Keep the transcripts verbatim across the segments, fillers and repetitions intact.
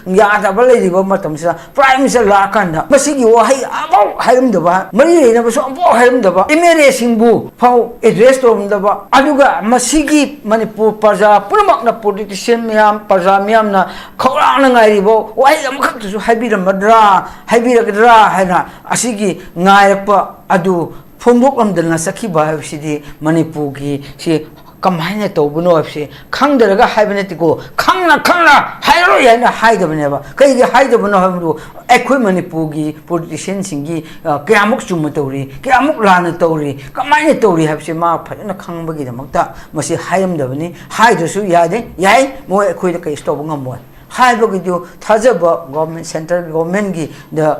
ꯌꯥꯗꯕ ꯂꯩꯔꯤꯕ ꯃꯇꯝꯁꯤꯗ Prime Minister ꯂꯥꯛꯑꯀꯥꯟꯗ ꯃꯁꯤꯒꯤ ꯋꯥꯍꯩ ꯑꯃꯐꯥꯎ ꯍꯥꯏꯔꯝꯗꯕ, ꯃꯔꯤ ꯂꯩꯅꯕꯁꯨ ꯑꯃꯐꯥꯎ ꯍꯥꯏꯔꯝꯗꯕ, MLA ꯁꯤꯡꯕꯨ ꯐꯥꯎ address ꯇꯧꯔꯝꯗꯕ, ꯑꯗꯨꯒ ꯃꯁꯤꯒꯤ ꯃꯅꯤꯄꯨꯔ ꯄ꯭ꯔꯖꯥ ꯄꯨꯝꯅꯃꯛꯅ, politician ꯃꯌꯥꯝ, ꯄ꯭ꯔꯖꯥ ꯃꯤꯌꯥꯝꯅ ꯈꯧꯔꯥꯡꯅ ꯉꯥꯏꯔꯤꯕ ꯋꯥꯍꯩ ꯑꯃꯈꯛꯇꯁꯨ ꯍꯥꯏꯕꯤꯔꯝꯃꯗ꯭ꯔꯥ, ꯍꯥꯏꯕꯤꯔꯒꯗ꯭ꯔꯥ ꯍꯥꯏꯅ ꯑꯁꯤꯒꯤ ꯉꯥꯏꯔꯛꯄ ꯑꯗꯨ ꯐꯣꯡꯗꯣꯛꯂꯝꯗꯅ ꯆꯠꯈꯤꯕ ꯍꯥꯏꯕꯁꯤꯗꯤ ꯃꯅꯤꯄꯨꯔꯒꯤ ꯁꯤ ꯀꯃꯥꯏꯅ ꯇꯧꯕꯅꯣ ꯍꯥꯏꯕꯁꯤ ꯈꯪꯗꯔꯒ ꯍꯥꯏꯕ ꯅꯠꯇꯦꯀꯣ, ꯈꯪꯅ ꯈꯪꯅ ꯍꯥꯏꯔꯔꯣꯏ ꯍꯥꯏꯅ ꯍꯥꯏꯗꯕꯅꯦꯕ꯫ ꯀꯩꯒꯤ ꯍꯥꯏꯗꯕꯅꯣ ꯍꯥꯏꯕꯗꯨ, ꯑꯩꯈꯣꯏ ꯃꯅꯤꯄꯨꯔꯒꯤ politician ꯁꯤꯡꯒꯤ, ꯑ, ꯀꯌꯥꯃꯨꯛ ꯆꯨꯝꯅ ꯇꯧꯔꯤ, ꯀꯌꯥꯃꯨꯛ ꯂꯥꯟꯅ ꯇꯧꯔꯤ, ꯀꯃꯥꯏꯅ ꯇꯧꯔꯤ ꯍꯥꯏꯕꯁꯤ ꯃꯥ ꯐꯖꯅ ꯈꯪꯕꯒꯤꯗꯃꯛꯇ ꯃꯁꯤ ꯍꯥꯏꯔꯝꯗꯕꯅꯤ꯫ ꯍꯥꯏꯗ꯭ꯔꯁꯨ ꯌꯥꯗꯦ, ꯌꯥꯏ, ꯃꯣꯏ ꯑꯩꯈꯣꯏꯗ ꯀꯩꯁꯨ ꯇꯧꯕ ꯉꯝꯃꯣꯏ ꯍꯥꯏꯕꯒꯤꯗꯨ ꯊꯥꯖꯕ government, central government ꯒꯤꯗ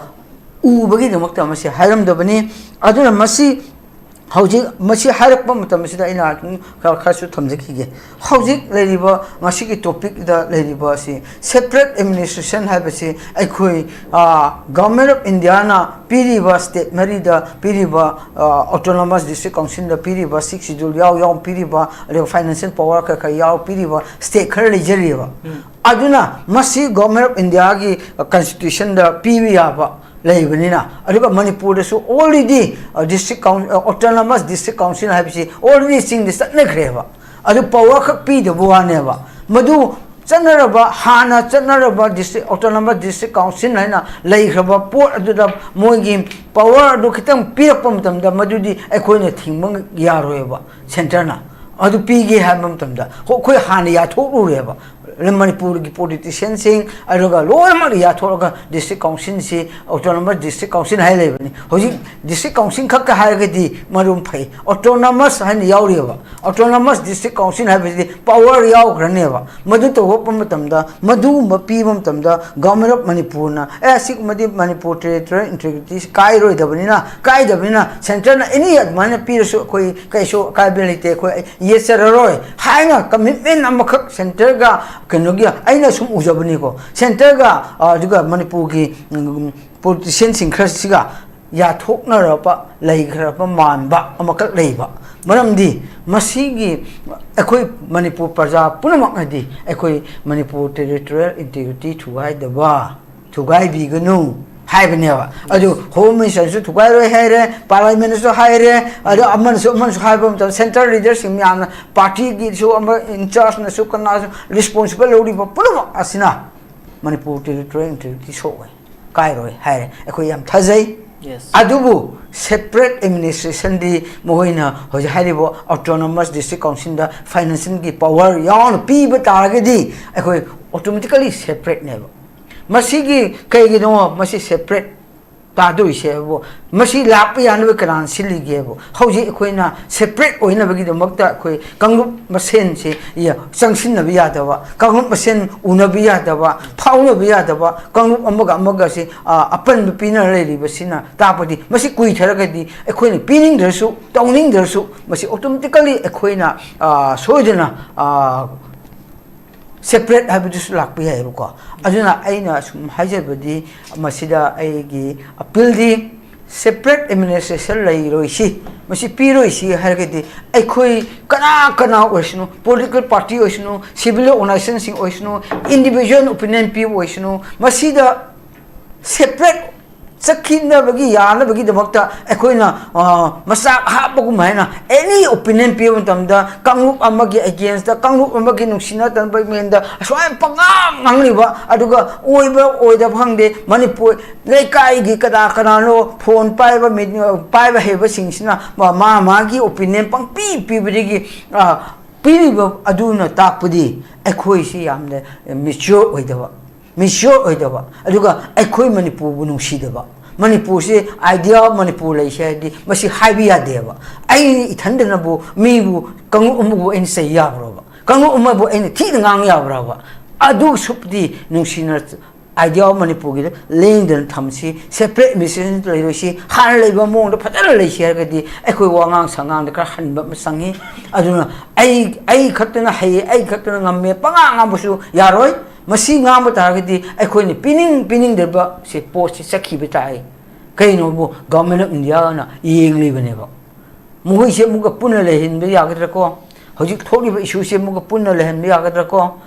ꯎꯕꯒꯤꯗꯃꯛꯇ ꯃꯁꯤ ꯍꯥꯏꯔꯝꯗꯕꯅꯤ꯫ ꯑꯗꯨꯅ ꯃꯁꯤ ꯍꯧꯖꯤꯛ ꯃꯁꯤ ꯍꯥꯏꯔꯛꯄ ꯃꯇꯝ ꯑꯁꯤꯗ ꯑꯩꯅ ꯑꯗꯨꯝ ꯈꯔ, ꯈꯔꯁꯨ ꯊꯝꯖꯈꯤꯒꯦ꯫ ꯍꯧꯖꯤꯛ ꯂꯩꯔꯤꯕ ꯉꯁꯤꯒꯤ topic ꯇ ꯂꯩꯔꯤꯕ ꯑꯁꯤ separate administration ꯍꯥꯏꯕꯁꯤ ꯑꯩꯈꯣꯏ, ꯑ, Government of India ꯅ ꯄꯤꯔꯤꯕ state ꯃꯔꯤꯗ ꯄꯤꯔꯤꯕ, ꯑ, Autonomous District Council ꯗ ꯄꯤꯔꯤꯕ Sixth Schedule ꯌꯥꯎ ꯌꯥꯎ ꯄꯤꯔꯤꯕ, ꯑꯗꯨꯒ financial power ꯈꯔ ꯈꯔ ꯌꯥꯎ ꯄꯤꯔꯤꯕ state ꯈꯔ ꯂꯩꯖꯔꯤꯑꯕ꯫ ꯑꯗꯨꯅ ꯃꯁꯤ Government of India ꯒꯤ constitution ꯗ ꯄꯤꯕ ꯌꯥꯕ ꯂꯩꯕꯅꯤꯅ, ꯑꯗꯨꯒ ꯃꯅꯤꯄꯨꯔꯗꯁꯨ already, ꯑ, district coun-, ꯑ, Autonomous District Council ꯍꯥꯏꯕꯁꯤ already ꯆꯤꯡꯗ ꯆꯠꯅꯈ꯭ꯔꯦꯕ꯫ ꯑꯗꯨ power ꯈꯛ ꯄꯤꯗꯕ ꯋꯥꯅꯦꯕ꯫ ꯃꯗꯨ ꯆꯠꯅꯔꯕ, ꯍꯥꯟꯅ ꯆꯠꯅꯔꯕ district, Autonomous District Council ꯍꯥꯏꯅ ꯂꯩꯈ꯭ꯔꯕ ꯄꯣꯠ ꯑꯗꯨꯗ ꯃꯣꯏꯒꯤ power ꯑꯗꯨ ꯈꯤꯇꯪ ꯄꯤꯔꯛꯄ ꯃꯇꯝꯗ ꯃꯗꯨꯗꯤ ꯑꯩꯈꯣꯏꯅ ꯊꯤꯡꯕ ꯌꯥꯔꯣꯏꯕ centre ꯅ꯫ ꯑꯗꯨ ꯄꯤꯒꯦ ꯍꯥꯏꯕ ꯃꯇꯝꯗ ꯍꯣ-, ꯑꯩꯈꯣꯏ ꯍꯥꯟꯅ ꯌꯥꯊꯣꯛꯂꯨꯔꯦꯕ꯫ ꯃꯅꯤꯄꯨꯔꯒꯤ politician ꯁꯤꯡ ꯑꯗꯨꯒ ꯂꯣꯏꯅꯃꯛ ꯌꯥꯊꯣꯛꯂꯒ district council ꯁꯤ Autonomous District Council ꯍꯥꯏ ꯂꯩꯕꯅꯤ꯫ ꯍꯧꯖꯤꯛ district council ꯈꯛꯇ ꯍꯥꯏꯔꯒꯗꯤ ꯃꯔꯨꯝ ꯐꯩ, autonomous ꯍꯥꯏꯅ ꯌꯥꯎꯔꯤꯑꯕ꯫ Autonomous District Council ꯍꯥꯏꯕꯁꯤꯗꯤ power ꯌꯥꯎꯈ꯭ꯔꯅꯦꯕ꯫ ꯃꯗꯨ ꯇꯧꯔꯛꯄ ꯃꯇꯝꯗ, ꯃꯗꯨꯒꯨꯝꯕ ꯄꯤꯕ ꯃꯇꯝꯗ Government of ꯃꯅꯤꯄꯨꯔꯅ, "ꯑꯦ, ꯁꯤꯒꯨꯝꯕꯗꯤ ꯃꯅꯤꯄꯨꯔ territorial integrity ꯁꯤ ꯀꯥꯏꯔꯣꯏꯗꯕꯅꯤꯅ, ꯀꯥꯏꯗꯕꯅꯤꯅ centre ꯅ any ꯑꯗꯨꯃꯥꯏꯅ ꯄꯤꯔꯁꯨ ꯑꯩꯈꯣꯏ ꯀꯩꯁꯨ ꯑꯀꯥꯏꯕ ꯂꯩꯇꯦ, ꯑꯩꯈꯣꯏ ꯌꯦꯠꯆꯔꯔꯣꯏ" ꯍꯥꯏꯅ commitment ꯑꯃꯈꯛ centre ꯒ ꯀꯩꯅꯣꯒꯤ, ꯑꯩꯅ ꯁꯨꯝ ꯎꯖꯕꯅꯤꯀꯣ, centre ꯒ, ꯑ, ꯑꯗꯨꯒ ꯃꯅꯤꯄꯨꯔꯒꯤ, ꯎꯝ, politician ꯁꯤꯡ ꯈꯔꯁꯤꯒ ꯌꯥꯊꯣꯛꯅꯔꯕ ꯂꯩꯈ꯭ꯔꯕ ꯃꯥꯟꯕ ꯑꯃꯈꯛ ꯂꯩꯕ꯫ ꯃꯔꯝꯗꯤ ꯃꯁꯤꯒꯤ ꯑꯩꯈꯣꯏ ꯃꯅꯤꯄꯨꯔ ꯄ꯭ꯔꯖꯥ ꯄꯨꯝꯅꯃꯛꯅꯗꯤ ꯑꯩꯈꯣꯏ ꯃꯅꯤꯄꯨꯔ ꯇꯦꯔꯤꯇꯣꯔꯤꯌꯦꯜ ꯏꯟꯇꯤꯒ꯭ꯔꯤꯇꯤ ꯊꯨꯒꯥꯏꯗꯕ, ꯊꯨꯒꯥꯏꯕꯤꯒꯅꯨ ꯍꯥꯏꯕꯅꯦꯕ꯫ ꯑꯗꯨ ꯍꯣꯝ ꯃꯤꯅꯤꯁꯇꯔꯁꯨ ꯊꯨꯒꯥꯏꯔꯣꯏ ꯍꯥꯏꯔꯦ, ꯄꯥꯔꯂꯥꯏꯃꯦꯟꯅꯁꯨ ꯍꯥꯏꯔꯦ, ꯑꯗꯣ ꯑꯃꯅꯁꯨ ꯑꯃꯅꯁꯨ ꯍꯥꯏꯕ ꯃꯇꯝꯗ ꯁꯦꯟꯇ꯭ꯔꯦꯜ ꯂꯤꯗꯔꯁꯤꯡ ꯃꯌꯥꯝꯅ, ꯄꯥꯔꯇꯤꯒꯤꯁꯨ ꯑꯃ ꯏꯟꯆꯥꯔꯖꯅꯁꯨ ꯀꯅꯥꯁꯨ ꯔꯤꯁꯄꯣꯟꯁꯤꯕꯜ ꯂꯧꯔꯤꯕ ꯄꯨꯝꯅꯃꯛ ꯑꯁꯤꯅ ꯃꯅꯤꯄꯨꯔ ꯇꯦꯔꯤꯇꯣꯔꯤꯌꯦꯜ ꯏꯟꯇꯤꯒ꯭ꯔꯤꯇꯤ ꯁꯣꯛꯑꯣꯏ, ꯀꯥꯏꯔꯣꯏ ꯍꯥꯏꯔꯦ꯫ ꯑꯩꯈꯣꯏ ꯌꯥꯝ ꯊꯥꯖꯩ꯫ ꯑꯗꯨꯕꯨ ꯁꯦꯄꯔꯦꯠ ꯑꯦꯗꯃꯤꯅꯤꯁꯇ꯭ꯔꯦꯁꯟꯗꯤ ꯃꯈꯣꯏꯅ ꯍꯧꯖꯤꯛ ꯍꯥꯏꯔꯤꯕ ꯑꯣꯇꯣꯅꯣꯃꯁ ꯗꯤꯁꯇ꯭ꯔꯤꯛ ꯀꯥꯎꯟꯁꯤꯜꯗ ꯐꯥꯏꯅꯥꯟꯁꯤꯌꯦꯜꯒꯤ ꯄꯋꯥꯔ ꯌꯥꯎꯅ ꯄꯤꯕ ꯇꯥꯔꯒꯗꯤ ꯑꯩꯈꯣꯏ ꯑꯣꯇꯣꯃꯦꯇꯤꯀꯦꯂꯤ ꯁꯦꯄꯔꯦꯠꯅꯦꯕ꯫ ꯃꯁꯤꯒꯤ ꯀꯩꯒꯤꯅꯣ ꯃꯁꯤ ꯁꯦꯄꯔꯦꯠ ꯇꯥꯗꯣꯏꯁꯦꯕꯨ? ꯃꯁꯤ ꯂꯥꯛꯄ ꯌꯥꯅꯕ ꯀꯅꯥꯅ ꯁꯤꯜꯂꯤꯒꯦꯕꯨ? ꯍꯧꯖꯤꯛ ꯑꯩꯈꯣꯏꯅ ꯁꯦꯄꯔꯦꯠ ꯑꯣꯏꯅꯕꯒꯤꯗꯃꯛꯇ ꯑꯩꯈꯣꯏ ꯀꯥꯡꯂꯨꯞ ꯃꯁꯦꯟꯁꯦ ꯌ-, ꯆꯪꯁꯤꯟꯅꯕ ꯌꯥꯗꯕ, ꯀꯥꯡꯂꯨꯞ ꯃꯁꯦꯟ ꯎꯅꯕ ꯌꯥꯗꯕ, ꯐꯥꯎꯅꯕ ꯌꯥꯗꯕ, ꯀꯥꯡꯂꯨꯞ ꯑꯃꯒ ꯑꯃꯒꯁꯦ, ꯑ, ꯑꯄꯟꯕ ꯄꯤꯅꯔ ꯂꯩꯔꯤꯕꯁꯤꯅ ꯇꯥꯛꯄꯗꯤ ꯃꯁꯤ ꯀꯨꯏꯊꯔꯒꯗꯤ ꯑꯩꯈꯣꯏꯅ ꯄꯤꯅꯤꯡꯗ꯭ꯔꯁꯨ, ꯇꯧꯅꯤꯡꯗ꯭ꯔꯁꯨ ꯃꯁꯤ ꯑꯣꯇꯣꯃꯦꯇꯤꯀꯦꯂꯤ ꯑꯩꯈꯣꯏꯅ, ꯑ, ꯁꯣꯏꯗꯅ, ꯑ, ꯁꯦꯄꯔꯦꯠ ꯍꯥꯏꯕꯗꯨꯁꯨ ꯂꯥꯛꯄ ꯌꯥꯏꯑꯕꯀꯣ꯫ ꯑꯗꯨꯅ ꯑꯩꯅ ꯁꯨꯝ ꯍꯥꯏꯖꯕꯗꯤ, ꯃꯁꯤꯗ ꯑꯩꯒꯤ ꯑꯄꯤꯜꯗꯤ, ꯁꯦꯄꯔꯦꯠ ꯑꯦꯗꯃꯤꯅꯤꯁꯇ꯭ꯔꯦꯁꯟ ꯂꯩꯔꯣꯏꯁꯤ, ꯃꯁꯤ ꯄꯤꯔꯣꯏꯁꯤ ꯍꯥꯏꯔꯒꯗꯤ ꯑꯩꯈꯣꯏ ꯀꯅꯥ ꯀꯅꯥ ꯑꯣꯏꯁꯅꯨ, ꯄꯣꯂꯤꯇꯤꯀꯦꯜ ꯄꯥꯔꯇꯤ ꯑꯣꯏꯁꯅꯨ, ꯁꯤꯚꯤꯜ ꯑꯣꯔꯒꯅꯥꯏꯖꯦꯁꯟꯁꯤꯡ ꯑꯣꯏꯁꯅꯨ, ꯏꯟꯗꯤꯚꯤꯖꯨꯋꯦꯜ ꯑꯣꯄꯤꯅꯤꯌꯟ ꯄꯤꯕ ꯑꯣꯏꯁꯅꯨ, ꯃꯁꯤꯗ ꯁꯦꯄꯔꯦꯠ ꯆꯠꯈꯤꯅꯕꯒꯤ ꯌꯥꯅꯕꯒꯤꯗꯃꯛꯇ ꯑꯩꯈꯣꯏꯅ, ꯑ, ꯃꯆꯥꯛ ꯍꯥꯞꯄꯒꯨꯝ ꯍꯥꯏꯅ ꯑꯦꯅꯤ ꯑꯣꯄꯤꯅꯤꯌꯟ ꯄꯤꯕ ꯃꯇꯝꯗ ꯀꯥꯡꯂꯨꯞ ꯑꯃꯒꯤ ꯑꯦꯒꯦꯟꯁꯇ, ꯀꯥꯡꯂꯨꯞ ꯑꯃꯒꯤ ꯅꯨꯡꯁꯤꯅꯗꯅꯕꯒꯤ ꯃꯦꯟꯗ ꯑꯁꯨꯃꯥꯏꯅ ꯄꯉꯥꯡ ꯉꯥꯡꯂꯤꯕ, ꯑꯗꯨꯒ ꯑꯣꯏꯕ ꯑꯣꯏꯗꯕ ꯈꯪꯗꯦ, ꯃꯅꯤꯄꯨꯔ ꯂꯩꯀꯥꯏꯒꯤ ꯀꯅꯥ ꯀꯅꯥꯅꯣ ꯐꯣꯟ ꯄꯥꯏꯕ, ꯃꯤ-, ꯄꯥꯏꯕ ꯍꯩꯕꯁꯤꯡꯁꯤꯅ ꯃꯥ-, ꯃꯥ ꯃꯥꯒꯤ ꯑꯣꯄꯤꯅꯤꯌꯟ ꯄꯪꯄꯤ ꯄꯤꯕꯗꯒꯤ, ꯑ, ꯄꯤꯔꯤꯕ ꯑꯗꯨꯅ ꯇꯥꯛꯄꯗꯤ ꯑꯩꯈꯣꯏꯁꯤ ꯌꯥꯝꯅ ꯃꯦꯆ꯭ꯌꯣꯔ ꯑꯣꯏꯗꯕ, ꯃꯦꯆ꯭ꯌꯣꯔ ꯑꯣꯏꯗꯕ, ꯑꯗꯨꯒ ꯑꯩꯈꯣꯏ ꯃꯅꯤꯄꯨꯔꯕꯨ ꯅꯨꯡꯁꯤꯗꯕ, ꯃꯅꯤꯄꯨꯔꯁꯤ, ꯑꯥꯏꯗꯤꯌꯥ ꯑꯣꯐ ꯃꯅꯤꯄꯨꯔ ꯂꯩꯁꯦ ꯍꯥꯏꯔꯗꯤ ꯃꯁꯤ ꯍꯥꯏꯕ ꯌꯥꯗꯦꯕ꯫ ꯑꯩ ꯏꯊꯟꯗꯅꯕꯨ ꯃꯤꯕꯨ, ꯀꯥꯡꯂꯨꯞ ꯑꯃꯕꯨ ꯑꯩꯅ ꯆꯩ ꯌꯥꯕ꯭ꯔꯕ? ꯀꯥꯡꯂꯨꯞ ꯑꯃꯕꯨ ꯑꯩꯅ ꯊꯤꯅ ꯉꯥꯡ ꯌꯥꯕ꯭ꯔꯕ? ꯑꯗꯨ ꯁꯨꯞꯗꯤ ꯅꯨꯡꯁꯤꯅ ꯑꯥꯏꯗꯤꯌꯥ ꯑꯣꯐ ꯃꯅꯤꯄꯨꯔꯒꯤꯗ ꯂꯦꯡꯗꯅ ꯊꯝꯁꯤ, ꯁꯦꯄꯔꯦꯠ ꯑꯦꯗꯃꯤꯅꯤꯁꯇ꯭ꯔꯦꯁꯟ ꯂꯩꯔꯣꯏꯁꯤ, ꯍꯥꯟꯅ ꯂꯩꯕ ꯃꯑꯣꯡꯗ ꯐꯖꯅ ꯂꯩꯁꯤ ꯍꯥꯏꯔꯒꯗꯤ ꯑꯩꯈꯣꯏ ꯋꯥꯉꯥꯡ ꯁꯉꯥꯡꯗ ꯈꯔ ꯍꯟꯕ ꯑꯃ ꯆꯪꯉꯤ꯫ ꯑꯗꯨꯅ ꯑꯩ, ꯑꯩ ꯈꯛꯇꯅ ꯍꯩꯌꯦ, ꯑꯩ ꯈꯛꯇꯅ ꯉꯝꯃꯦ, ꯄꯉꯥꯡ ꯉꯥꯡꯕꯁꯨ ꯌꯥꯔꯣꯏ꯫ ꯃꯁꯤ ꯉꯥꯡꯕ ꯇꯥꯔꯒꯗꯤ ꯑꯩꯈꯣꯏꯅ ꯄꯤꯅꯤꯡ ꯄꯤꯅꯤꯡꯗꯕ ꯁꯤ ꯄꯣꯠꯁꯤ ꯆꯠꯈꯤꯕ ꯇꯥꯏ꯫ ꯀꯩꯅꯣꯕꯨ Government of Indiaꯅ ꯌꯦꯡꯂꯤꯕꯅꯦꯕ꯫ ꯃꯈꯣꯏꯁꯦ ꯑꯃꯨꯛꯀ ꯄꯨꯟꯅ ꯂꯩꯍꯟꯕ ꯌꯥꯒꯗ꯭ꯔꯥꯀꯣ? ꯍꯧꯖꯤꯛ ꯊꯣꯛꯂꯤꯕ issueꯁꯦ ꯑꯃꯨꯛꯀ ꯄꯨꯟꯅ ꯂꯩꯍꯟꯕ ꯌꯥꯒꯗ꯭ꯔꯥꯀꯣ?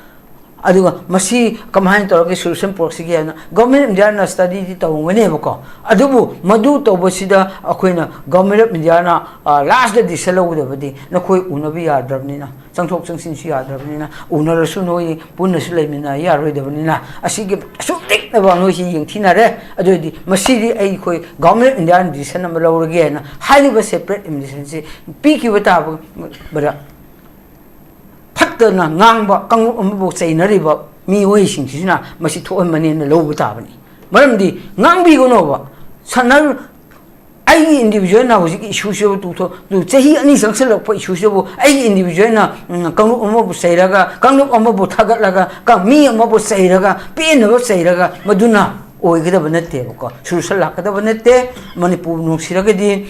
ꯑꯗꯨꯒ ꯃꯁꯤ ꯀꯃꯥꯏꯅ ꯇꯧꯔꯒ solution ꯄꯨꯔꯛꯁꯤꯒꯦ ꯍꯥꯏꯅ Government of Indiaꯅ studyꯗꯤ ꯇꯧꯔꯝꯒꯅꯦꯕꯀꯣ꯫ ꯑꯗꯨꯕꯨ ꯃꯗꯨ ꯇꯧꯕꯁꯤꯗ ꯑꯩꯈꯣꯏꯅ Government of Indiaꯅ, ꯑ, lastꯇ decision ꯂꯧꯒꯗꯕꯗꯤ ꯅꯈꯣꯏ ꯎꯅꯕ ꯌꯥꯗ꯭ꯔꯕꯅꯤꯅ, ꯆꯪꯊꯣꯛ ꯆꯪꯁꯤꯟꯁꯨ ꯌꯥꯗ꯭ꯔꯕꯅꯤꯅ, ꯎꯅꯔꯁꯨ ꯅꯣꯏ ꯄꯨꯟꯅꯁꯨ ꯂꯩꯃꯤꯟꯅ ꯌꯥꯔꯣꯏꯗꯕꯅꯤꯅ, ꯑꯁꯤꯒꯤ ꯑꯁꯨꯛ ꯂꯤꯛꯅꯕ ꯅꯣꯏꯁꯤ ꯌꯦꯡꯊꯤꯅꯔꯦ꯫ ꯑꯗꯨ ꯑꯣꯏꯔꯗꯤ ꯃꯁꯤꯗꯤ ꯑꯩꯈꯣꯏ Government of Indiaꯅ decision ꯑꯃ ꯂꯧꯔꯒꯦ ꯍꯥꯏꯅ ꯍꯥꯏꯔꯤꯕ separate administrationꯁꯤ ꯄꯤꯈꯤꯕ ꯇꯥꯕꯗ, ꯐꯠꯇꯅ ꯉꯥꯡꯕ ꯀꯥꯡꯂꯨꯞ ꯑꯃꯕꯨ ꯆꯩꯅꯔꯤꯕ ꯃꯤꯑꯣꯏꯁꯤꯡꯁꯤꯅ ꯃꯁꯤ ꯊꯣꯛꯍꯟꯕꯅꯦꯅ ꯂꯧꯕ ꯇꯥꯕꯅꯤ꯫ ꯃꯔꯝꯗꯤ ꯉꯥꯡꯕꯤꯒꯅꯣꯕ꯫ ꯁꯅ-, ꯑꯩꯒꯤ individualꯅ ꯍꯧꯖꯤꯛꯀꯤ issueꯁꯤꯕꯨ ꯇꯨ ꯊꯣ-, ꯇꯨ ꯆꯍꯤ ꯑꯅꯤ ꯆꯪꯁꯤꯜꯂꯛꯄ issueꯁꯤꯕꯨ ꯑꯩꯒꯤ individualꯅ, ꯎꯝ, ꯀꯥꯡꯂꯨꯞ ꯑꯃꯕꯨ ꯆꯩꯔꯒ, ꯀꯥꯡꯂꯨꯞ ꯑꯃꯕꯨ ꯊꯥꯒꯠꯂꯒ, ꯀ-, ꯃꯤ ꯑꯃꯕꯨ ꯆꯩꯔꯒ, ꯄꯦꯟꯅꯕ ꯆꯩꯔꯒ, ꯃꯗꯨꯅ ꯑꯣꯏꯒꯗꯕ ꯅꯠꯇꯦꯕꯀꯣ, solution ꯂꯥꯛꯀꯗꯕ ꯅꯠꯇꯦ꯫ ꯃꯅꯤꯄꯨꯔ ꯅꯨꯡꯁꯤꯔꯒꯗꯤ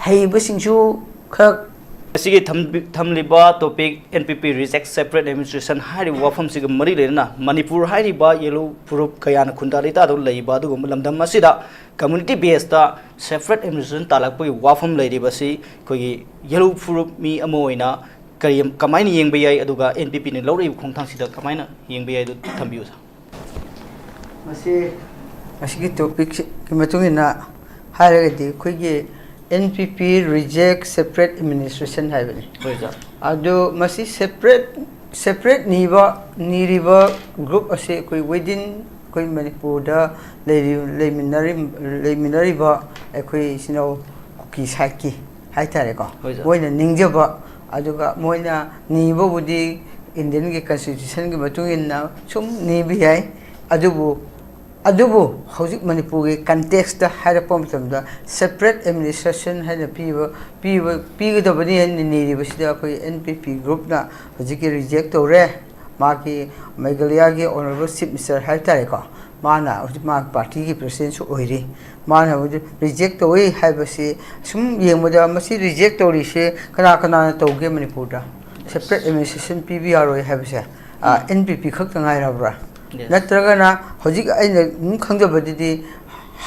ꯍꯩꯕꯁꯤꯡꯁꯨ ꯈꯔ ꯑꯁꯤꯒꯤ ꯊꯝꯕꯤ-, ꯊꯝꯂꯤꯕ topic N P P reject separate administration ꯍꯥꯏꯔꯤꯕ ꯋꯥꯐꯝꯁꯤꯒ ꯃꯔꯤ ꯂꯩꯅꯅ ꯃꯅꯤꯄꯨꯔ ꯍꯥꯏꯔꯤꯕ ꯌꯦꯜꯂꯨ ꯐꯨꯔꯨꯞ ꯀꯌꯥꯅ ꯈꯨꯟꯗꯥ ꯂꯩꯇꯥꯗꯨꯅ ꯂꯩꯕ ꯑꯗꯨꯒꯨꯝꯕ ꯂꯝꯗꯝ ꯑꯁꯤꯗ community baseꯇ separate administration ꯇꯥꯜꯂꯛꯄꯒꯤ ꯋꯥꯐꯝ ꯂꯩꯔꯤꯕꯁꯤ ꯑꯩꯈꯣꯏꯒꯤ ꯌꯦꯜꯂꯨ ꯐꯨꯔꯨꯞ ꯃꯤ ꯑꯃ ꯑꯣꯏꯅ ꯀꯔꯤ, ꯀꯃꯥꯏꯅ ꯌꯦꯡꯕ ꯌꯥꯏ, ꯑꯗꯨꯒ N P Pꯅ ꯂꯧꯔꯛꯏꯕ ꯈꯣꯡꯊꯥꯡꯁꯤꯗ ꯀꯃꯥꯏꯅ ꯌꯦꯡꯕ ꯌꯥꯏ, ꯑꯗꯨ ꯊꯝꯕꯤꯌꯨ, ꯁꯥꯔ꯫ ꯃꯁꯤ, ꯃꯁꯤꯒꯤ topicꯁꯤꯒꯤ ꯃꯇꯨꯡ ꯏꯟꯅ ꯍꯥꯏꯔꯒꯗꯤ ꯑꯩꯈꯣꯏꯒꯤ N P P reject separate administration ꯍꯥꯏꯕꯅꯤ꯫ ꯍꯣꯏ, ꯁꯥꯔ꯫ ꯑꯗꯨ ꯃꯁꯤ separate, separate ꯅꯤꯕ, ꯅꯤꯔꯤꯕ group ꯑꯁꯤ ꯑꯩꯈꯣꯏ within ꯑꯩꯈꯣꯏ ꯃꯅꯤꯄꯨꯔꯗ ꯂꯩꯔꯤ-, ꯂꯩꯃꯤꯟꯅꯔꯤ-, ꯂꯩꯃꯤꯟꯅꯔꯤꯕ ꯑꯩꯈꯣꯏ ꯏꯆꯤꯟ ꯏꯅꯥꯎ ꯀꯨꯀꯤ ꯁꯥꯏꯠꯀꯤ ꯍꯥꯏꯇꯥꯔꯦꯀꯣ, ꯍꯣꯏ, ꯁꯥꯔ꯫ ꯃꯣꯏꯅ ꯅꯤꯡꯖꯕ, ꯑꯗꯨꯒ ꯃꯣꯏꯅ ꯅꯤꯕꯕꯨꯗꯤ Indianꯒꯤ constitutionꯒꯤ ꯃꯇꯨꯡ ꯏꯟꯅ ꯁꯨꯝ ꯅꯤꯕ ꯌꯥꯏ꯫ ꯑꯗꯨꯕꯨ, ꯑꯗꯨꯕꯨ ꯍꯧꯖꯤꯛ ꯃꯅꯤꯄꯨꯔꯒꯤ contextꯇ ꯍꯥꯏꯔꯛꯄ ꯃꯇꯝꯗ separate administration ꯍꯥꯏꯅ ꯄꯤꯕ, ꯄꯤꯕ, ꯄꯤꯒꯗꯕꯅꯤ ꯍꯥꯏꯅ ꯅꯤꯔꯤꯕꯁꯤꯗ ꯑꯩꯈꯣꯏ N P P groupꯅ ꯍꯧꯖꯤꯛꯀꯤ reject ꯇꯧꯔꯦ꯫ ꯃꯥꯒꯤ ꯃꯦꯘꯥꯂꯌꯥꯒꯤ Honourable Chief Minister ꯍꯥꯏꯕ ꯇꯥꯔꯦꯀꯣ, ꯃꯥꯅ ꯍꯧꯖꯤꯛ ꯃꯥꯒꯤ partyꯒꯤ presidentꯁꯨ ꯑꯣꯏꯔꯤ꯫ ꯃꯥꯅ ꯍꯧꯖꯤꯛ reject ꯇꯧꯏ ꯍꯥꯏꯕꯁꯤ ꯁꯨꯝ ꯌꯦꯡꯕꯗ ꯃꯁꯤ reject ꯇꯧꯔꯤꯁꯦ ꯀꯅꯥ ꯀꯅꯥꯅ ꯇꯧꯒꯦ ꯃꯅꯤꯄꯨꯔꯗ? Separate administration ꯄꯤꯕ ꯌꯥꯔꯣꯏ ꯍꯥꯏꯕꯁꯦ, ꯑ, N P P ꯈꯛꯇ ꯉꯥꯏꯔꯕ꯭ꯔꯥ? Yes. ꯅꯠꯇ꯭ꯔꯒꯅ ꯍꯧꯖꯤꯛ ꯑꯩꯅ ꯑꯗꯨꯝ ꯈꯪꯖꯕꯗꯗꯤ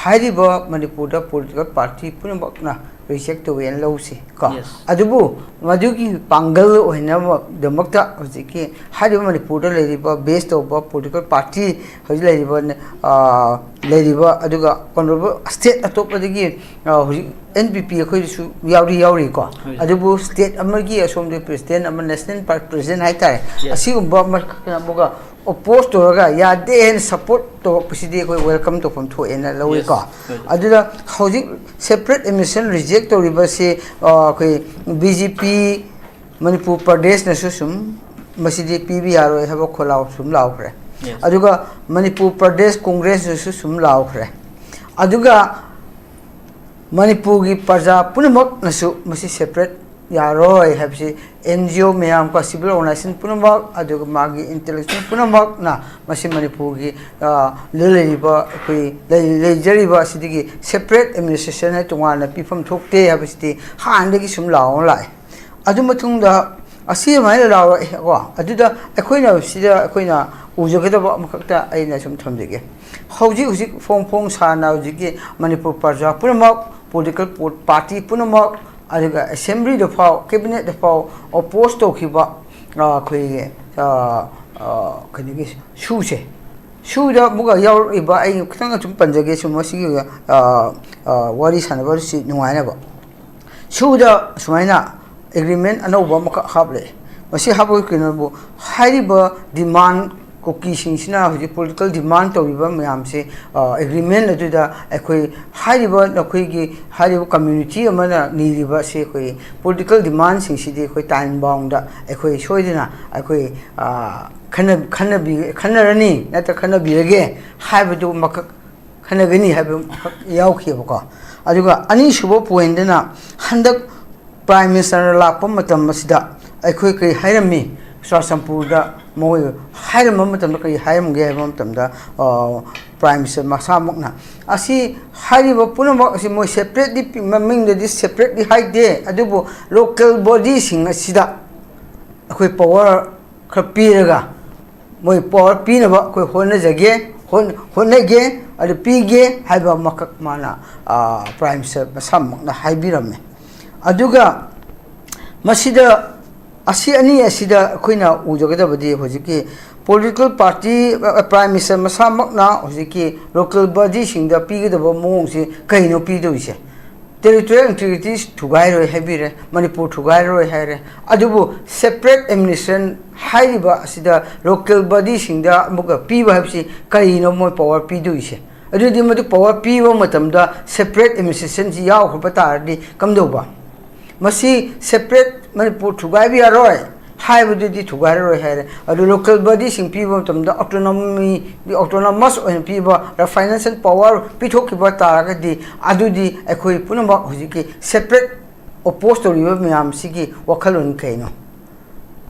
ꯍꯥꯏꯔꯤꯕ ꯃꯅꯤꯄꯨꯔꯗ ꯄꯣꯂꯤꯇꯤꯀꯦꯜ ꯄꯥꯔꯇꯤ ꯄꯨꯝꯅꯃꯛꯅ ꯔꯤꯖꯦꯛ ꯇꯧꯋꯦꯅ ꯂꯧꯁꯤ ꯀꯣ꯫ ꯑꯗꯨꯕꯨ ꯃꯗꯨꯒꯤ ꯄꯥꯡꯒꯜ ꯑꯣꯏꯅꯕꯗꯃꯛꯇ ꯍꯧꯖꯤꯛꯀꯤ ꯍꯥꯏꯔꯤꯕ ꯃꯅꯤꯄꯨꯔꯗ ꯂꯩꯔꯤꯕ ꯕꯦꯁ ꯇꯧꯕ ꯄꯣꯂꯤꯇꯤꯀꯦꯜ ꯄꯥꯔꯇꯤ ꯍꯧꯖꯤꯛ ꯂꯩꯔꯤꯕ, ꯑ, ꯂꯩꯔꯤꯕ, ꯑꯗꯨꯒ ꯀꯩꯅꯣ, ꯁ꯭ꯇꯦꯠ ꯑꯇꯣꯞꯄꯗꯒꯤ, ꯑ, ꯍꯧꯖꯤꯛ ꯑꯦꯟ ꯄꯤ ꯄꯤ ꯑꯩꯈꯣꯏꯗꯁꯨ ꯌꯥꯎꯔꯤ, ꯌꯥꯎꯔꯤꯀꯣ꯫ ꯑꯗꯨꯕꯨ ꯁ꯭ꯇꯦꯠ ꯑꯃꯒꯤ ꯑꯁꯣꯝꯗ ꯄ꯭ꯔꯦꯁꯤꯗꯦꯟ ꯑꯃ, ꯅꯦꯁꯅꯦꯜ ꯄ꯭ꯔꯦꯁꯤꯗꯦꯟ ꯍꯥꯏꯇꯥꯔꯦ, ꯑꯁꯤꯒꯨꯝꯕ ꯑꯃꯈꯛꯇꯅ ꯑꯃꯨꯛꯀ ꯑꯣꯄꯣꯖ ꯇꯧꯔꯒ ꯌꯥꯗꯦ ꯍꯥꯏꯅ ꯁꯄꯣꯔꯠ ꯇꯧꯔꯛꯄꯁꯤꯗꯤ ꯑꯩꯈꯣꯏ ꯋꯦꯜꯀꯝ ꯇꯧꯐꯝ ꯊꯣꯛꯑꯦꯅ ꯂꯧꯏꯀꯣ꯫ ꯑꯗꯨꯗ ꯍꯧꯖꯤꯛ ꯁꯦꯄꯔꯦꯠ ꯑꯦꯗꯃꯤꯅꯤꯁꯇ꯭ꯔꯦꯁꯟ ꯔꯤꯖꯦꯛ ꯇꯧꯔꯤꯕꯁꯤ, ꯑ, ꯑꯩꯈꯣꯏ ꯕꯤ ꯖꯦ ꯄꯤ ꯃꯅꯤꯄꯨꯔ ꯄ꯭ꯔꯗꯦꯁꯅꯁꯨ ꯁꯨꯝ ꯃꯁꯤꯗꯤ ꯄꯤꯕ ꯌꯥꯔꯣꯏ ꯍꯥꯏꯕ ꯈꯣꯜꯂꯥꯎ ꯁꯨꯝ ꯂꯥꯎꯈ꯭ꯔꯦ꯫ ꯑꯗꯨꯒ ꯃꯅꯤꯄꯨꯔ ꯄ꯭ꯔꯗꯦꯁ ꯀꯣꯡꯒ꯭ꯔꯦꯁꯅꯁꯨ ꯁꯨꯝ ꯂꯥꯎꯈ꯭ꯔꯦ꯫ ꯑꯗꯨꯒ ꯃꯅꯤꯄꯨꯔꯒꯤ ꯄ꯭ꯔꯖꯥ ꯄꯨꯝꯅꯃꯛꯅꯁꯨ ꯃꯁꯤ ꯁꯦꯄꯔꯦꯠ ꯌꯥꯔꯣꯏ ꯍꯥꯏꯕꯁꯤ ꯑꯦꯟ ꯖꯤ ꯑꯣ ꯃꯌꯥꯝ ꯀꯣ, ꯁꯤꯚꯤꯜ ꯑꯣꯔꯒꯅꯥꯏꯖꯦꯁꯟ ꯄꯨꯝꯅꯃꯛ, ꯑꯗꯨꯒ ꯃꯥꯒꯤ ꯏꯟꯇꯦꯂꯦꯛꯆꯨꯋꯦꯜ ꯄꯨꯝꯅꯃꯛꯅ ꯃꯁꯤ ꯃꯅꯤꯄꯨꯔꯒꯤ, ꯑ, ꯂ-, ꯂꯩꯔꯤꯕ ꯑꯩꯈꯣꯏ ꯂꯩ-, ꯂꯩꯖꯔꯤꯕ ꯑꯁꯤꯗꯒꯤ ꯁꯦꯄꯔꯦꯠ ꯑꯦꯗꯃꯤꯅꯤꯁꯇ꯭ꯔꯦꯁꯟ ꯍꯥꯏ ꯇꯣꯉꯥꯟꯅ ꯄꯤꯐꯝ ꯊꯣꯛꯇꯦ ꯍꯥꯏꯕꯁꯤꯗꯤ ꯍꯥꯟꯅꯗꯒꯤ ꯁꯨꯝ ꯂꯥꯎꯔ ꯂꯥꯛꯑꯦ꯫ ꯑꯗꯨ ꯃꯇꯨꯡꯗ ꯑꯁꯤ ꯑꯗꯨꯃꯥꯏꯅ ꯂꯥꯎꯔꯛꯑꯦꯀꯣ꯫ ꯑꯗꯨꯗ ꯑꯩꯈꯣꯏꯅ ꯁꯤꯗ ꯑꯩꯈꯣꯏꯅ ꯎꯖꯒꯗꯕ ꯑꯃꯈꯛꯇ ꯑꯩꯅ ꯁꯨꯝ ꯊꯝꯖꯒꯦ꯫ ꯍꯧꯖꯤꯛ ꯍꯧꯖꯤꯛ ꯐꯣꯡ ꯐꯣꯡ ꯁꯥꯅ ꯍꯧꯖꯤꯛꯀꯤ ꯃꯅꯤꯄꯨꯔ ꯄ꯭ꯔꯖꯥ ꯄꯨꯝꯅꯃꯛ, ꯄꯣꯂꯤꯇꯤꯀꯦꯜ ꯄꯣ-, ꯄꯥꯔꯇꯤ ꯄꯨꯝꯅꯃꯛ, ꯑꯗꯨꯒ ꯑꯦꯁꯦꯝꯕ꯭ꯂꯤꯗ ꯐꯥꯎ, ꯀꯦꯕꯤꯅꯦꯠꯇ ꯐꯥꯎ ꯑꯣꯄꯣꯖ ꯇꯧꯈꯤꯕ, ꯑ, ꯑꯩꯈꯣꯏꯒꯤ, ꯑ, ꯑ, ꯀꯩꯅꯣꯒꯤ ꯁꯨꯁꯦ, ꯁꯨꯗ ꯑꯃꯨꯛꯀ ꯌꯥꯎꯔꯛꯏꯕ, ꯑꯩ ꯈꯤꯇꯪ ꯑꯁꯨꯝ ꯄꯟꯖꯒꯦ, ꯁꯨꯝ ꯃꯁꯤꯒꯤ, ꯑ, ꯑ, ꯋꯥꯔꯤ ꯁꯥꯟꯅꯕꯁꯤ ꯅꯨꯡꯉꯥꯏꯅꯕ꯫ ꯁꯨꯗ ꯁꯨꯃꯥꯏꯅ ꯑꯦꯒ꯭ꯔꯤꯃꯦꯟ ꯑꯅꯧꯕ ꯑꯃꯈꯛ ꯍꯥꯞꯂꯛꯑꯦ꯫ ꯃꯁꯤ ꯍꯥꯞꯄꯒꯤ ꯀꯩꯅꯣꯕꯨ, ꯍꯥꯏꯔꯤꯕ ꯗꯤꯃꯥꯟ, ꯀꯨꯀꯤꯁꯤꯡꯁꯤꯅ ꯍꯧꯖꯤꯛ ꯄꯣꯂꯤꯇꯤꯀꯦꯜ ꯗꯤꯃꯥꯟ ꯇꯧꯔꯤꯕ ꯃꯌꯥꯝꯁꯦ, ꯑ, ꯑꯦꯒ꯭ꯔꯤꯃꯦꯟ ꯑꯗꯨꯗ ꯑꯩꯈꯣꯏ ꯍꯥꯏꯔꯤꯕ, ꯅꯈꯣꯏꯒꯤ ꯍꯥꯏꯔꯤꯕ ꯀꯝꯃ꯭ꯌꯨꯅꯤꯇꯤ ꯑꯃꯅ ꯅꯤꯔꯤꯕ ꯑꯁꯤ ꯑꯩꯈꯣꯏ ꯄꯣꯂꯤꯇꯤꯀꯦꯜ ꯗꯤꯃꯥꯟꯁꯤꯡꯁꯤꯗꯤ ꯑꯩꯈꯣꯏ ꯇꯥꯏꯝ ꯕꯥꯎꯟꯗ ꯑꯩꯈꯣꯏ ꯁꯣꯏꯗꯅ ꯑꯩꯈꯣꯏ, ꯑ, ꯈꯟꯅ-, ꯈꯟꯅꯕꯤ-, ꯈꯟꯅꯔꯅꯤ ꯅꯠꯇ꯭ꯔ ꯈꯟꯅꯕꯤꯔꯒꯦ ꯍꯥꯏꯕꯗꯨ ꯑꯃꯈꯛ ꯈꯟꯅꯒꯅꯤ ꯍꯥꯏꯕ ꯑꯃꯈꯛ ꯌꯥꯎꯈꯤꯑꯕꯀꯣ꯫ ꯑꯗꯨꯒ ꯑꯅꯤꯁꯨꯕ ꯄꯣꯏꯟꯗꯅ, ꯍꯟꯗꯛ ꯄ꯭ꯔꯥꯏꯝ ꯃꯤꯅꯤꯁꯇꯔꯅ ꯂꯥꯛꯄ ꯃꯇꯝ ꯑꯁꯤꯗ ꯑꯩꯈꯣꯏ ꯀꯔꯤ ꯍꯥꯏꯔꯝꯃꯤ? ꯆꯨꯔꯥꯆꯥꯟꯄꯨꯔꯗ ꯃꯈꯣꯏ ꯍꯥꯏꯔꯝꯕ ꯃꯇꯝꯗ ꯀꯔꯤ ꯍꯥꯏꯔꯝꯒꯦ ꯍꯥꯏꯕ ꯃꯇꯝꯗ, ꯑ, ꯄ꯭ꯔꯥꯏꯝ ꯃꯤꯅꯤꯁꯇꯔ ꯃꯁꯥꯃꯛꯅ ꯑꯁꯤ ꯍꯥꯏꯔꯤꯕ ꯄꯨꯝꯅꯃꯛ ꯑꯁꯤ ꯃꯣꯏ ꯁꯦꯄꯔꯦꯠꯂꯤ ꯄꯤ-, ꯃꯃꯤꯡꯗꯗꯤ ꯁꯦꯄꯔꯦꯠꯂꯤ ꯍꯥꯏꯗꯦ, ꯑꯗꯨꯕꯨ ꯂꯣꯀꯦꯜ ꯕꯣꯗꯤꯁꯤꯡ ꯑꯁꯤꯗ ꯑꯩꯈꯣꯏ ꯄꯋꯥꯔ ꯈꯔ ꯄꯤꯔꯒ ꯃꯣꯏ ꯄꯋꯥꯔ ꯄꯤꯅꯕ ꯑꯩꯈꯣꯏ ꯍꯣꯠꯅꯖꯒꯦ, ꯍꯣꯠ- ꯍꯣꯠꯅꯒꯦ, ꯑꯗꯨ ꯄꯤꯒꯦ ꯍꯥꯏꯕ ꯑꯃꯈꯛ ꯃꯥꯅ, ꯑ, ꯄ꯭ꯔꯥꯏꯝ ꯃꯤꯅꯤꯁꯇꯔ ꯃꯁꯥꯃꯛꯅ ꯍꯥꯏꯕꯤꯔꯝꯃꯦ꯫ ꯑꯗꯨꯒ ꯃꯁꯤꯗ, ꯑꯁꯤ ꯑꯅꯤ ꯑꯁꯤꯗ ꯑꯩꯈꯣꯏꯅ ꯎꯖꯒꯗꯕꯗꯤ ꯍꯧꯖꯤꯛꯀꯤ ꯄꯣꯂꯤꯇꯤꯀꯦꯜ ꯄꯥꯔꯇꯤ, ꯑ, ꯄ꯭ꯔꯥꯏꯝ ꯃꯤꯅꯤꯁꯇꯔ ꯃꯁꯥꯃꯛꯅ ꯍꯧꯖꯤꯛꯀꯤ ꯂꯣꯀꯦꯜ ꯕꯣꯗꯤꯁꯤꯡꯗ ꯄꯤꯒꯗꯕ ꯃꯑꯣꯡꯁꯤ ꯀꯩꯅꯣ ꯄꯤꯗꯣꯏꯁꯦ? ꯇꯦꯔꯤꯇꯣꯔꯤꯌꯦꯜ ꯏꯟꯇꯤꯒ꯭ꯔꯤꯇꯤ ꯊꯨꯒꯥꯏꯔꯣꯏ ꯍꯥꯏꯕꯤꯔꯦ, ꯃꯅꯤꯄꯨꯔ ꯊꯨꯒꯥꯏꯔꯔꯣꯏ ꯍꯥꯏꯔꯦ, ꯑꯗꯨꯕꯨ ꯁꯦꯄꯔꯦꯠ ꯑꯦꯗꯃꯤꯅꯤꯁꯇ꯭ꯔꯦꯁꯟ ꯍꯥꯏꯔꯤꯕ ꯑꯁꯤꯗ ꯂꯣꯀꯦꯜ ꯕꯣꯗꯤꯁꯤꯡꯗ ꯑꯃꯨꯛꯀ ꯄꯤꯕ ꯍꯥꯏꯕꯁꯤ ꯀꯔꯤꯅꯣ ꯃꯣꯏ ꯄꯋꯥꯔ ꯄꯤꯗꯣꯏꯁꯦ? ꯑꯗꯨꯗꯤ ꯃꯗꯨ ꯄꯋꯥꯔ ꯄꯤꯕ ꯃꯇꯝꯗ ꯁꯦꯄꯔꯦꯠ ꯑꯦꯗꯃꯤꯅꯤꯁꯇ꯭ꯔꯦꯁꯟꯁꯤ ꯌꯥꯎꯈ꯭ꯔꯕ ꯇꯥꯔꯗꯤ ꯀꯝꯗꯧꯕ? ꯃꯁꯤ ꯁꯦꯄꯔꯦꯠ ꯃꯅꯤꯄꯨꯔ ꯊꯨꯒꯥꯏꯕ ꯌꯥꯔꯣꯏ ꯍꯥꯏꯕꯗꯨꯗꯤ ꯊꯨꯒꯥꯏꯔꯔꯣꯏ ꯍꯥꯏꯔꯦ꯫ ꯑꯗꯨ ꯂꯣꯀꯦꯜ ꯕꯣꯗꯤꯁꯤꯡ ꯄꯤꯕ ꯃꯇꯝꯗ ꯑꯣꯇꯣꯅꯣꯃꯤ, ꯑꯣꯇꯣꯅꯣꯃꯁ ꯑꯣꯏꯅ ꯄꯤꯕ, ꯐꯥꯏꯅꯥꯟꯁꯤꯌꯦꯜ ꯄꯋꯥꯔ ꯄꯤꯊꯣꯛꯈꯤꯕ ꯇꯥꯔꯒꯗꯤ, ꯑꯗꯨꯗꯤ ꯑꯩꯈꯣꯏ ꯄꯨꯝꯅꯃꯛ ꯍꯧꯖꯤꯛꯀꯤ ꯁꯦꯄꯔꯦꯠ ꯑꯣꯄꯣꯖ ꯇꯧꯔꯤꯕ ꯃꯌꯥꯝꯁꯤꯒꯤ ꯋꯥꯈꯜꯂꯣꯟ ꯀꯩꯅꯣ?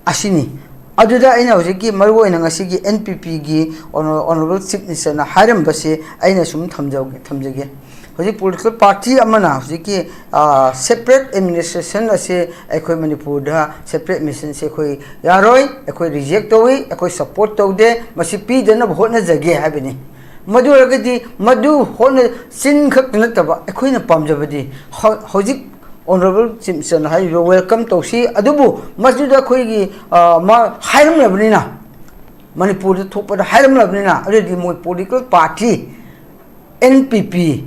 ꯑꯁꯤꯅꯤ꯫ ꯑꯗꯨꯗ ꯑꯩꯅ ꯍꯧꯖꯤꯛꯀꯤ ꯃꯔꯨꯑꯣꯏꯅ ꯉꯁꯤꯒꯤ ꯑꯦꯟ ꯄꯤ ꯄꯤꯒꯤ ꯑꯣꯅꯔꯦꯕꯜ ꯆꯤꯐ ꯃꯤꯅꯤꯁꯇꯔꯅ ꯍꯥꯏꯔꯝꯕꯁꯦ ꯑꯩꯅ ꯁꯨꯝ ꯊꯝꯖꯒꯦ, ꯊꯝꯖꯒꯦ꯫ ꯍꯧꯖꯤꯛ ꯄꯣꯂꯤꯇꯤꯀꯦꯜ ꯄꯥꯔꯇꯤ ꯑꯃꯅ ꯍꯧꯖꯤꯛꯀꯤ, ꯑ, ꯁꯦꯄꯔꯦꯠ ꯑꯦꯗꯃꯤꯅꯤꯁꯇ꯭ꯔꯦꯁꯟ ꯑꯁꯦ ꯑꯩꯈꯣꯏ ꯃꯅꯤꯄꯨꯔꯗ ꯁꯦꯄꯔꯦꯠ ꯑꯦꯗꯃꯤꯅꯤꯁꯇ꯭ꯔꯦꯁꯟꯁꯦ ꯑꯩꯈꯣꯏ ꯌꯥꯔꯣꯏ, ꯑꯩꯈꯣꯏ ꯔꯤꯖꯦꯛ ꯇꯧꯏ, ꯑꯩꯈꯣꯏ ꯁꯄꯣꯔꯠ ꯇꯧꯗꯦ, ꯃꯁꯤ ꯄꯤꯗꯅꯕ ꯍꯣꯠꯅꯖꯒꯦ ꯍꯥꯏꯕꯅꯤ꯫ ꯃꯗꯨ ꯑꯣꯏꯔꯒꯗꯤ ꯃꯗꯨ ꯍꯣꯠꯅ-, ꯆꯤꯟ ꯈꯛꯇ ꯅꯠꯇꯕ ꯑꯩꯈꯣꯏꯅ ꯄꯥꯝꯖꯕꯗꯤ ꯍꯧ-, ꯍꯧꯖꯤꯛ ꯑꯣꯅꯔꯦꯕꯜ ꯆꯤꯐ ꯃꯤꯅꯤꯁꯇꯔꯅ ꯍꯥꯏꯔꯤꯕ ꯋꯦꯜꯀꯝ ꯇꯧꯁꯤ, ꯑꯗꯨꯕꯨ ꯃꯗꯨꯗ ꯑꯩꯈꯣꯏꯒꯤ, ꯑ, ꯃꯥ ꯍꯥꯏꯔꯝꯂꯕꯅꯤꯅ, ꯃꯅꯤꯄꯨꯔꯗ ꯊꯣꯛꯄꯗ ꯍꯥꯏꯔꯝꯂꯕꯅꯤꯅ, ꯑꯗꯨꯗꯤ ꯃꯣꯏ ꯄꯣꯂꯤꯇꯤꯀꯦꯜ ꯄꯥꯔꯇꯤ ꯑꯦꯟ ꯄꯤ ꯄꯤ,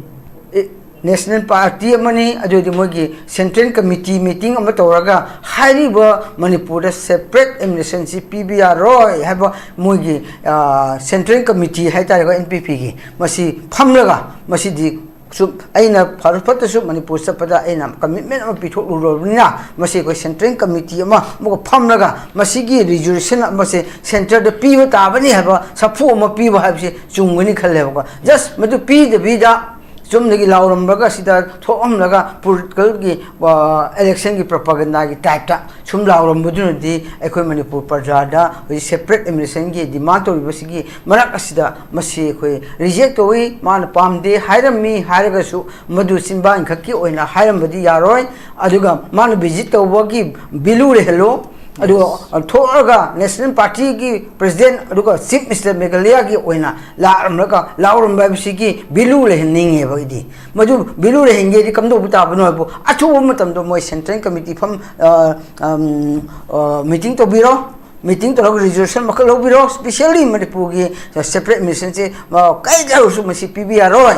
ꯑꯦ, ꯅꯦꯁꯅꯦꯜ ꯄꯥꯔꯇꯤ ꯑꯃꯅꯤ, ꯑꯗꯨꯗꯤ ꯃꯣꯏꯒꯤ ꯁꯦꯟꯇ꯭ꯔꯦꯜ ꯀꯃꯤꯇꯤ ꯃꯤꯇꯤꯡ ꯑꯃ ꯇꯧꯔꯒ ꯍꯥꯏꯔꯤꯕ ꯃꯅꯤꯄꯨꯔꯗ ꯁꯦꯄꯔꯦꯠ ꯑꯦꯗꯃꯤꯅꯤꯁꯇ꯭ꯔꯦꯁꯟꯁꯤ ꯄꯤꯕ ꯌꯥꯔꯣꯏ ꯍꯥꯏꯕ ꯃꯣꯏꯒꯤ, ꯑ, ꯁꯦꯟꯇ꯭ꯔꯦꯜ ꯀꯃꯤꯇꯤ ꯍꯥꯏꯇꯥꯔꯦꯀꯣ, ꯑꯦꯟ ꯄꯤ ꯄꯤꯒꯤ, ꯃꯁꯤ ꯐꯝꯂꯒ ꯃꯁꯤꯗꯤ ꯁꯨꯝ ꯑꯩꯅ ꯐꯔ ꯐꯠꯇꯁꯨ ꯃꯅꯤꯄꯨꯔ ꯆꯠꯄꯗ ꯑꯩꯅ ꯀꯃꯤꯠꯃꯦꯟ ꯑꯃ ꯄꯤꯊꯣꯛꯂꯨꯔꯕꯅꯤꯅ, ꯃꯁꯤ ꯑꯩꯈꯣꯏ ꯁꯦꯟꯇ꯭ꯔꯦꯜ ꯀꯃꯤꯇꯤ ꯑꯃ ꯑꯃꯨꯛꯀ ꯐꯝꯂꯒ ꯃꯁꯤꯒꯤ ꯔꯤꯖꯣꯂꯨꯁꯟ ꯑꯃꯁꯦ ꯁꯦꯟꯇꯔꯗ ꯄꯤꯕ ꯇꯥꯕꯅꯤ ꯍꯥꯏꯕ ꯁꯥꯐꯨ ꯑꯃ ꯄꯤꯕ ꯍꯥꯏꯕꯁꯤ ꯆꯨꯝꯒꯅꯤ ꯈꯜꯂꯦꯕꯀꯣ꯫ ꯖꯁ ꯃꯗꯨ ꯄꯤꯗꯕꯤꯗ ꯆꯨꯝꯅꯒꯤ ꯂꯥꯎꯔꯝꯂꯒ ꯁꯤꯗ ꯊꯣꯛꯑꯝꯂꯒ ꯄꯣꯂꯤꯇꯤꯀꯦꯜꯒꯤ, ꯑ, ꯏꯂꯦꯛꯁꯟꯒꯤ ꯄ꯭ꯔꯣꯄꯥꯒꯦꯟꯗꯥꯒꯤ ꯇꯥꯏꯞꯇ ꯁꯨꯝ ꯂꯥꯎꯔꯝꯕꯗꯨꯅꯗꯤ ꯑꯩꯈꯣꯏ ꯃꯅꯤꯄꯨꯔ ꯄ꯭ꯔꯖꯥꯗ ꯍꯧꯖꯤꯛ ꯁꯦꯄꯔꯦꯠ ꯑꯦꯗꯃꯤꯅꯤꯁꯇ꯭ꯔꯦꯁꯟꯒꯤ ꯗꯤꯃꯥꯟ ꯇꯧꯔꯤꯕꯁꯤꯒꯤ ꯃꯔꯛ ꯑꯁꯤꯗ ꯃꯁꯤ ꯑꯩꯈꯣꯏ ꯔꯤꯖꯦꯛ ꯇꯧꯏ, ꯃꯥꯅ ꯄꯥꯝꯗꯦ ꯍꯥꯏꯔꯝꯃꯤ ꯍꯥꯏꯔꯒꯁꯨ ꯃꯗꯨ ꯆꯤꯟꯕꯥꯟ ꯈꯛꯀꯤ ꯑꯣꯏꯅ ꯍꯥꯏꯔꯝꯕꯗꯤ ꯌꯥꯔꯣꯏ꯫ ꯑꯗꯨꯒ ꯃꯥꯅ ꯚꯤꯖꯤꯠ ꯇꯧꯕꯒꯤ ꯚꯦꯂꯨ ꯂꯩꯍꯜꯂꯨ, ꯑꯗꯨꯒ ꯊꯣꯛꯂꯒ ꯅꯦꯁꯅꯦꯜ ꯄꯥꯔꯇꯤꯒꯤ ꯄ꯭ꯔꯁꯤꯗꯦꯟ ꯑꯗꯨꯒ ꯆꯤꯐ ꯃꯤꯅꯤꯁꯇꯔ ꯃꯦꯘꯥꯂꯌꯥꯒꯤ ꯑꯣꯏꯅ ꯂꯥꯛꯂꯝꯂꯒ ꯂꯥꯎꯔꯝꯕ ꯍꯥꯏꯕꯁꯤꯒꯤ ꯚꯦꯂꯨ ꯂꯩꯍꯟꯅꯤꯡꯉꯦꯕ ꯑꯩꯗꯤ꯫ ꯃꯗꯨ ꯚꯦꯂꯨ ꯂꯩꯍꯟꯒꯦꯗꯤ ꯀꯝꯗꯧꯕ ꯇꯥꯕꯅꯣ ꯍꯥꯏꯕꯨ, ꯑꯊꯨꯕ ꯃꯇꯝꯗ ꯃꯣꯏ ꯁꯦꯟꯇ꯭ꯔꯦꯜ ꯀꯃꯤꯇꯤ ꯐꯝ, ꯑ, ꯑꯝ, ꯑ, ꯃꯤꯇꯤꯡ ꯇꯧꯕꯤꯔꯣ꯫ ꯃꯤꯇꯤꯡ ꯇꯧꯔꯒ ꯔꯤꯖꯣꯂꯨꯁꯟ ꯑꯃꯈꯛ ꯂꯧꯕꯤꯔꯣ꯫ ꯁ꯭ꯄꯤꯁꯦꯜꯂꯤ ꯃꯅꯤꯄꯨꯔꯒꯤ ꯁꯦꯄꯔꯦꯠ ꯃꯤꯁꯟꯁꯦ, ꯑ, ꯀꯩꯗ ꯑꯣꯏꯔꯁꯨ ꯃꯁꯤ ꯄꯤꯕ ꯌꯥꯔꯣꯏ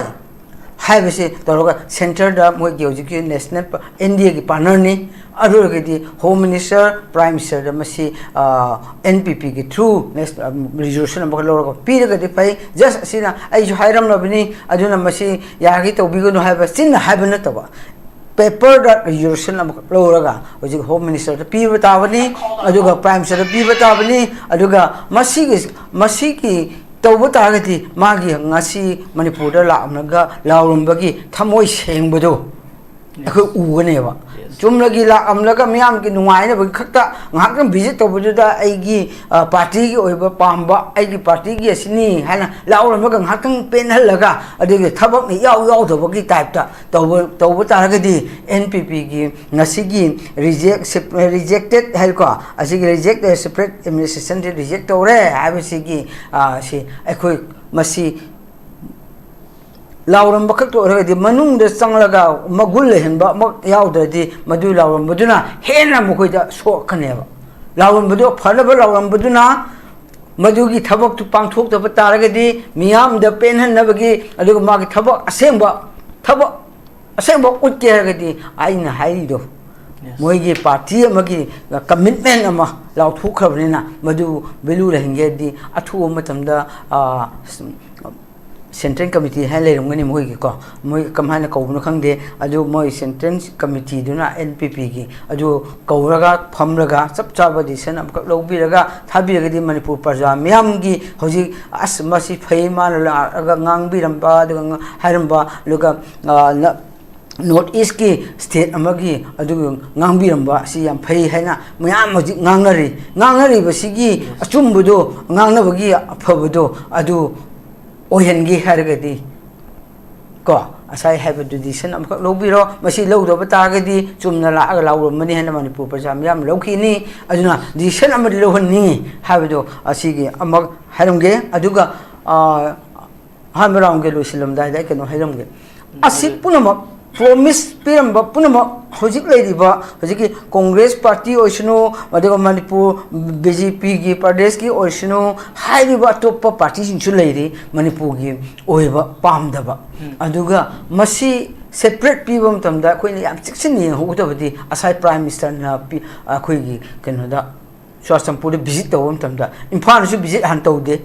ꯍꯥꯏꯕꯁꯦ ꯇꯧꯔꯒ, ꯁꯦꯟꯇꯔꯗ ꯃꯣꯏꯒꯤ ꯍꯧꯖꯤꯛꯀꯤ ꯅꯦꯁꯅꯦꯜ ꯄ-, ꯑꯦꯟ ꯗꯤ ꯑꯦꯒꯤ ꯄꯥꯔꯠꯅꯔꯅꯤ꯫ ꯑꯗꯨ ꯑꯣꯏꯔꯒꯗꯤ ꯍꯣꯝ ꯃꯤꯅꯤꯁꯇꯔ, ꯄ꯭ꯔꯥꯏꯝ ꯃꯤꯅꯤꯁꯇꯔꯗ ꯃꯁꯤ, ꯑ, ꯑꯦꯟ ꯄꯤ ꯄꯤꯒꯤ ꯊ꯭ꯔꯨ ꯅꯦꯁ-, ꯑ, ꯔꯤꯖꯣꯂꯨꯁꯟ ꯑꯃꯈꯛ ꯂꯧꯔꯒ ꯄꯤꯔꯒꯗꯤ ꯐꯩ꯫ ꯖꯁ ꯑꯁꯤꯅ ꯑꯩꯁꯨ ꯍꯥꯏꯔꯝꯂꯕꯅꯤ, ꯑꯗꯨꯅ ꯃꯁꯤ ꯌꯥꯔꯤꯈꯩ ꯇꯧꯕꯤꯒꯅꯨ ꯍꯥꯏꯕ ꯆꯤꯟꯅ ꯍꯥꯏꯕ ꯅꯠꯇꯕ, ꯄꯦꯄꯔꯗ ꯔꯤꯖꯣꯂꯨꯁꯟ ꯑꯃꯈꯛ ꯂꯧꯔꯒ ꯍꯧꯖꯤꯛ ꯍꯣꯝ ꯃꯤꯅꯤꯁꯇꯔꯗ ꯄꯤꯕ ꯇꯥꯕꯅꯤ, ꯑꯗꯨꯒ ꯄ꯭ꯔꯥꯏꯝ ꯃꯤꯅꯤꯁꯇꯔꯗ ꯄꯤꯕ ꯇꯥꯕꯅꯤ꯫ ꯑꯗꯨꯒ ꯃꯁꯤꯒꯤ, ꯃꯁꯤꯒꯤ ꯇꯧꯕ ꯇꯥꯔꯒꯗꯤ ꯃꯥꯒꯤ ꯉꯁꯤ ꯃꯅꯤꯄꯨꯔꯗ ꯂꯥꯛꯂꯝꯂꯒ ꯂꯥꯎꯔꯝꯕꯒꯤ ꯊꯃꯣꯏ ꯁꯦꯡꯕꯗꯣ ꯑꯩꯈꯣꯏ ꯎꯒꯅꯦꯕ꯫ ꯆꯨꯝꯅꯒꯤ ꯂꯥꯛꯂꯝꯂꯒ ꯃꯤꯌꯥꯝꯒꯤ ꯅꯨꯡꯉꯥꯏꯅꯕꯒꯤ ꯈꯛꯇ ꯉꯥꯏꯍꯥꯛꯇꯪ ꯚꯤꯖꯤꯠ ꯇꯧꯕꯗꯨꯗ ꯑꯩꯒꯤ, ꯑ, ꯄꯥꯔꯇꯤꯒꯤ ꯑꯣꯏꯕ ꯄꯥꯝꯕ, ꯑꯩꯒꯤ ꯄꯥꯔꯇꯤꯒꯤ ꯑꯁꯤꯅꯤ ꯍꯥꯏꯅ ꯂꯥꯎꯔꯝꯂꯒ ꯉꯥꯏꯍꯥꯛꯇꯪ ꯄꯦꯟꯍꯜꯂꯒ, ꯑꯗꯨꯒꯤ ꯊꯕꯛꯅ ꯏꯌꯥꯎ ꯌꯥꯎꯗꯕꯒꯤ ꯇꯥꯏꯞꯇ ꯇꯧꯕ, ꯇꯧꯕ ꯇꯥꯔꯒꯗꯤ, ꯑꯦꯟ ꯄꯤ ꯄꯤꯒꯤ ꯉꯁꯤꯒꯤ ꯔꯤꯖꯦꯛ, ꯔꯤꯖꯦꯛꯇꯦꯠ ꯍꯥꯏꯀꯣ, ꯑꯁꯤꯒꯤ ꯔꯤꯖꯦꯛ, ꯁꯦꯄꯔꯦꯠ ꯑꯦꯗꯃꯤꯅꯤꯁꯇ꯭ꯔꯦꯁꯟꯁꯤ ꯔꯤꯖꯦꯛ ꯇꯧꯔꯦ ꯍꯥꯏꯕꯁꯤꯒꯤ, ꯑ, ꯁꯤ ꯑꯩꯈꯣꯏ ꯃꯁꯤ ꯂꯥꯎꯔꯝꯕ ꯈꯛꯇ ꯑꯣꯏꯔꯒꯗꯤ, ꯃꯅꯨꯡꯗ ꯆꯪꯂꯒ ꯃꯒꯨꯟ ꯂꯩꯍꯟꯕ ꯑꯃ ꯌꯥꯎꯗ꯭ꯔꯗꯤ, ꯃꯗꯨ ꯂꯥꯎꯔꯝꯕꯗꯨꯅ ꯍꯦꯟꯅ ꯃꯈꯣꯏꯗ ꯁꯣꯛꯀꯅꯦꯕ꯫ ꯂꯥꯎꯔꯝꯕꯗꯨ, ꯐꯅꯕ ꯂꯥꯎꯔꯝꯕꯗꯨꯅ ꯃꯗꯨꯒꯤ ꯊꯕꯛꯇꯨ ꯄꯥꯡꯊꯣꯛꯇꯕ ꯇꯥꯔꯒꯗꯤ, ꯃꯤꯌꯥꯝꯗ ꯄꯦꯟꯍꯟꯅꯕꯒꯤ, ꯑꯗꯨꯒ ꯃꯥꯒꯤ ꯊꯕꯛ ꯑꯁꯦꯡꯕ, ꯊꯕꯛ ꯑꯁꯦꯡꯕ ꯎꯠꯀꯦ ꯍꯥꯏꯔꯒꯗꯤ, ꯑꯩꯅ ꯍꯥꯏꯔꯤꯗꯣ, ꯃꯣꯏꯒꯤ ꯄꯥꯔꯇꯤ ꯑꯃꯒꯤ ꯀꯃꯤꯠꯃꯦꯟ ꯑꯃ ꯂꯥꯎꯊꯣꯛꯈ꯭ꯔꯕꯅꯤꯅ, ꯃꯗꯨ ꯚꯦꯂꯨ ꯂꯩꯍꯟꯒꯦꯗꯤ ꯑꯊꯨꯕ ꯃꯇꯝꯗ, ꯑ, ꯁꯦꯟꯇ꯭ꯔꯦꯜ ꯀꯃꯤꯇꯤ ꯍꯥꯏꯅ ꯂꯩꯔꯝꯒꯅꯤ ꯃꯣꯏꯒꯤꯀꯣ, ꯃꯣꯏ ꯀꯃꯥꯏꯅ ꯀꯧꯕꯅꯣ ꯈꯪꯗꯦ, ꯑꯗꯨ ꯃꯣꯏ ꯁꯦꯟꯇ꯭ꯔꯦꯜ ꯀꯃꯤꯇꯤꯗꯨꯅ ꯑꯦꯟ ꯄꯤ ꯄꯤꯒꯤ ꯑꯗꯨ ꯀꯧꯔꯒ ꯐꯝꯂꯒ ꯆꯞ ꯆꯥꯕ ꯗꯤꯁꯤꯖꯟ ꯑꯃꯈꯛ ꯂꯧꯕꯤꯔꯒ ꯊꯥꯕꯤꯔꯒꯗꯤ, ꯃꯅꯤꯄꯨꯔ ꯄ꯭ꯔꯖꯥ ꯃꯤꯌꯥꯝꯒꯤ ꯍꯧꯖꯤꯛ, "ꯑꯁ, ꯃꯁꯤ ꯐꯩ, ꯃꯥꯅ ꯂꯥꯛꯑꯒ ꯉꯥꯡꯕꯤꯔꯝꯕ", ꯑꯗꯨꯒ ꯉ-, ꯍꯥꯏꯔꯝꯕ, ꯑꯗꯨꯒ, ꯑ, ꯅ-, ꯅꯣꯔꯠ ꯏꯁꯀꯤ ꯁ꯭ꯇꯦꯠ ꯑꯃꯒꯤ ꯑꯗꯨꯒ ꯉꯥꯡꯕꯤꯔꯝꯕ ꯑꯁꯤ ꯌꯥꯝ ꯐꯩ ꯍꯥꯏꯅ ꯃꯌꯥꯝ ꯍꯧꯖꯤꯛ ꯉꯥꯡꯅꯔꯤ꯫ ꯉꯥꯡꯅꯔꯤꯕꯁꯤꯒꯤ ꯑꯆꯨꯝꯕꯗꯣ, ꯉꯥꯡꯅꯕꯒꯤ ꯑꯐꯕꯗꯣ ꯑꯗꯨ ꯑꯣꯏꯍꯟꯒꯦ ꯍꯥꯏꯔꯒꯗꯤ, ꯀꯣ, ꯉꯁꯥꯏ ꯍꯥꯏꯕ decision ꯑꯃꯈꯛ ꯂꯧꯕꯤꯔꯣ꯫ ꯃꯁꯤ ꯂꯧꯗꯕ ꯇꯥꯔꯒꯗꯤ ꯆꯨꯝꯅ ꯂꯥꯛꯑꯒ ꯂꯥꯎꯔꯝꯕꯅꯤ ꯍꯥꯏꯅ ꯃꯅꯤꯄꯨꯔ ꯄ꯭ꯔꯖꯥ ꯃꯤꯌꯥꯝ ꯂꯧꯈꯤꯅꯤ꯫ ꯑꯗꯨꯅ decision ꯑꯃꯗꯤ ꯂꯧꯍꯟꯅꯤꯡꯉꯤ ꯍꯥꯏꯕꯗꯣ ꯑꯁꯤꯒꯤ ꯑꯃ ꯍꯥꯏꯔꯝꯒꯦ꯫ ꯑꯗꯨꯒ, ꯑ, ꯑꯍꯥꯟꯕ roundꯒꯤ ꯂꯣꯏꯁꯤꯜꯂꯝꯗꯥꯏꯗ ꯑꯩ ꯀꯩꯅꯣ ꯍꯥꯏꯔꯝꯒꯦ꯫ ꯑꯁꯤ ꯄꯨꯝꯅꯃꯛ, promise ꯄꯤꯔꯝꯕ ꯄꯨꯝꯅꯃꯛ, ꯍꯧꯖꯤꯛ ꯂꯩꯔꯤꯕ ꯍꯧꯖꯤꯛꯀꯤ Congress party ꯑꯣꯏꯁꯅꯨ, ꯑꯗꯨꯒ ꯃꯅꯤꯄꯨꯔ BJPꯒꯤ ꯄ꯭ꯔꯗꯦꯁꯀꯤ ꯑꯣꯏꯁꯅꯨ, ꯍꯥꯏꯔꯤꯕ ꯑꯇꯣꯞꯄ partyꯁꯤꯡꯁꯨ ꯂꯩꯔꯤ ꯃꯅꯤꯄꯨꯔꯒꯤ ꯑꯣꯏꯕ ꯄꯥꯝꯗꯕ꯫ ꯑꯗꯨꯒ ꯃꯁꯤ separate ꯄꯤꯕ ꯃꯇꯝꯗ ꯑꯩꯈꯣꯏꯅ ꯌꯥꯝ ꯆꯦꯛꯁꯤꯟꯅ ꯌꯦꯡꯍꯧꯒꯗꯕꯗꯤ, ꯉꯁꯥꯏ Prime Ministerꯅ ꯄꯤ-, ꯑꯩꯈꯣꯏꯒꯤ ꯀꯩꯅꯣꯗ, ꯆꯨꯔꯥꯆꯥꯟꯄꯨꯔꯗ visit ꯇꯧꯕ ꯃꯇꯝꯗ, ꯏꯝꯐꯥꯜꯗꯁꯨ visit ꯍꯥꯟꯅ ꯇꯧꯗꯦ,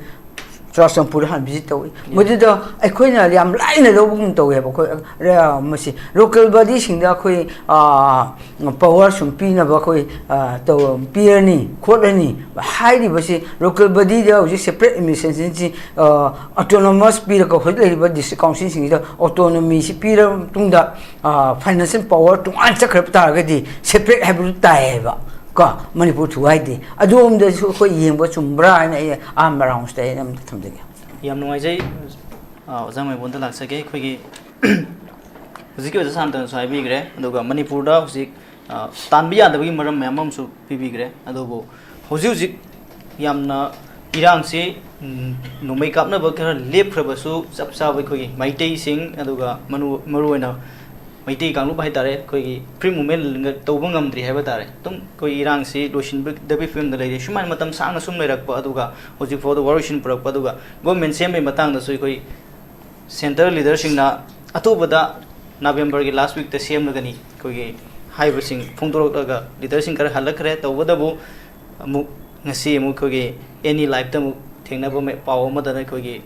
ꯆꯨꯔꯥꯆꯥꯟꯄꯨꯔꯗ ꯍꯥꯟꯅ visit ꯇꯧꯏ꯫ ꯃꯗꯨꯗ ꯑꯩꯈꯣꯏꯅ ꯌꯥꯝ ꯂꯥꯏꯅ ꯂꯧꯕꯒꯨꯝ ꯇꯧꯋꯦꯕ꯫ ꯑꯩꯈꯣꯏ, ꯑ, ꯃꯁꯤ local bodyꯁꯤꯡꯗ ꯑꯩꯈꯣꯏ, ꯑ, power ꯁꯨꯝ ꯄꯤꯅꯕ ꯑꯩꯈꯣꯏ, ꯑ, ꯇꯧ-, ꯄꯤꯔꯅꯤ ꯈꯣꯠꯂꯅꯤ ꯍꯥꯏꯔꯤꯕꯁꯤ, local bodyꯗ ꯍꯧꯖꯤꯛ separate administrationꯁꯤ, ꯑ, autonomous ꯄꯤꯔꯒ ꯍꯧꯖꯤꯛ ꯂꯩꯔꯤꯕ district councilꯁꯤꯡꯁꯤꯗ autonomyꯁꯤ ꯄꯤꯔꯕ ꯃꯇꯨꯡꯗ, ꯑ, financial power ꯇꯣꯉꯥꯟꯅ ꯆꯠꯈ꯭ꯔꯕ ꯇꯥꯔꯒꯗꯤ separate ꯍꯥꯏꯕꯗꯨ ꯇꯥꯏꯌꯦꯕ꯫ ꯀꯣ, ꯃꯅꯤꯄꯨꯔ ꯊꯨꯒꯥꯏꯗꯦ꯫ ꯑꯗꯣꯝꯗꯁꯨ ꯑꯩꯈꯣꯏ ꯌꯦꯡꯕ ꯆꯨꯝꯕ꯭ꯔꯥ ꯍꯥꯏꯅ ꯑꯩ ꯑꯍꯥꯟꯕ roundꯁꯤꯗ ꯑꯩ ꯑꯝꯇ ꯊꯝꯖꯒꯦ꯫ ꯌꯥꯝ ꯅꯨꯡꯉꯥꯏꯖꯩ꯫ ꯑ, ꯑꯣꯖꯥ ꯃꯥꯏꯕꯣꯟꯗ ꯂꯥꯛꯆꯒꯦ꯫ ꯑꯩꯈꯣꯏꯒꯤ ꯍꯧꯖꯤꯛꯀꯤ ꯑꯣꯖꯥ ꯁꯥꯟꯇꯅꯁꯨ ꯍꯥꯏꯕꯤꯈ꯭ꯔꯦ, ꯑꯗꯨꯒ ꯃꯅꯤꯄꯨꯔꯗ ꯍꯧꯖꯤꯛ, ꯑ, ꯇꯥꯟꯕ ꯌꯥꯗꯕꯒꯤ ꯃꯔꯝ ꯃꯌꯥꯝ ꯑꯃꯁꯨ ꯄꯤꯕꯤꯈ꯭ꯔꯦ꯫ ꯑꯗꯨꯕꯨ ꯍꯧꯖꯤꯛ ꯍꯧꯖꯤꯛ ꯌꯥꯝꯅ ꯏꯔꯥꯡꯁꯤ, ꯎꯝ, ꯅꯣꯡꯃꯩ ꯀꯥꯞꯅꯕ ꯈꯔ ꯂꯦꯞꯈ꯭ꯔꯕꯁꯨ, ꯆꯞ ꯆꯥꯕ ꯑꯩꯈꯣꯏꯒꯤ ꯃꯩꯇꯩꯁꯤꯡ, ꯑꯗꯨꯒ ꯃꯅꯨ-, ꯃꯔꯨꯑꯣꯏꯅ ꯃꯩꯇꯩ ꯀꯥꯡꯂꯨꯞ ꯍꯥꯏꯇꯥꯔꯦ, ꯑꯩꯈꯣꯏꯒꯤ free movement ꯇꯧꯕ ꯉꯝꯗ꯭ꯔꯤ ꯍꯥꯏꯕ ꯇꯥꯔꯦ꯫ ꯑꯗꯨꯝ ꯑꯩꯈꯣꯏ ꯏꯔꯥꯡꯁꯤ ꯂꯣꯏꯁꯤꯟꯕꯗꯕꯤ ꯐꯤꯕꯝꯗ ꯂꯩꯔꯤ꯫ ꯁꯨꯃꯥꯏꯅ ꯃꯇꯝ ꯁꯥꯡꯅ ꯁꯨꯝ ꯂꯩꯔꯛꯄ, ꯑꯗꯨꯒ ꯍꯧꯖꯤꯛ ꯐꯥꯎꯗ ꯋꯥꯔꯣꯏꯁꯤꯟ ꯄꯨꯔꯛꯄ, ꯑꯗꯨꯒ government ꯁꯦꯝꯕꯒꯤ ꯃꯇꯥꯡꯗꯁꯨ ꯑꯩꯈꯣꯏ central leaderꯁꯤꯡꯅ ꯑꯊꯨꯕꯗ Novemberꯒꯤ last weekꯇ ꯁꯦꯝꯂꯒꯅꯤ ꯑꯩꯈꯣꯏꯒꯤ ꯍꯥꯏꯕꯁꯤꯡ ꯐꯣꯡꯗꯣꯔꯛꯂꯒ leaderꯁꯤꯡ ꯈꯔ ꯍꯜꯂꯛꯈ꯭ꯔꯦ꯫ ꯇꯧꯕꯇꯕꯨ ꯑꯃꯨꯛ ꯉꯁꯤ ꯑꯃꯨꯛ ꯑꯩꯈꯣꯏꯒꯤ ꯑꯦꯅꯤ liveꯇ ꯑꯃꯨꯛ ꯊꯦꯡꯅꯕ ꯃ-, ꯄꯥꯎ ꯑꯃꯗꯅ ꯑꯩꯈꯣꯏꯒꯤ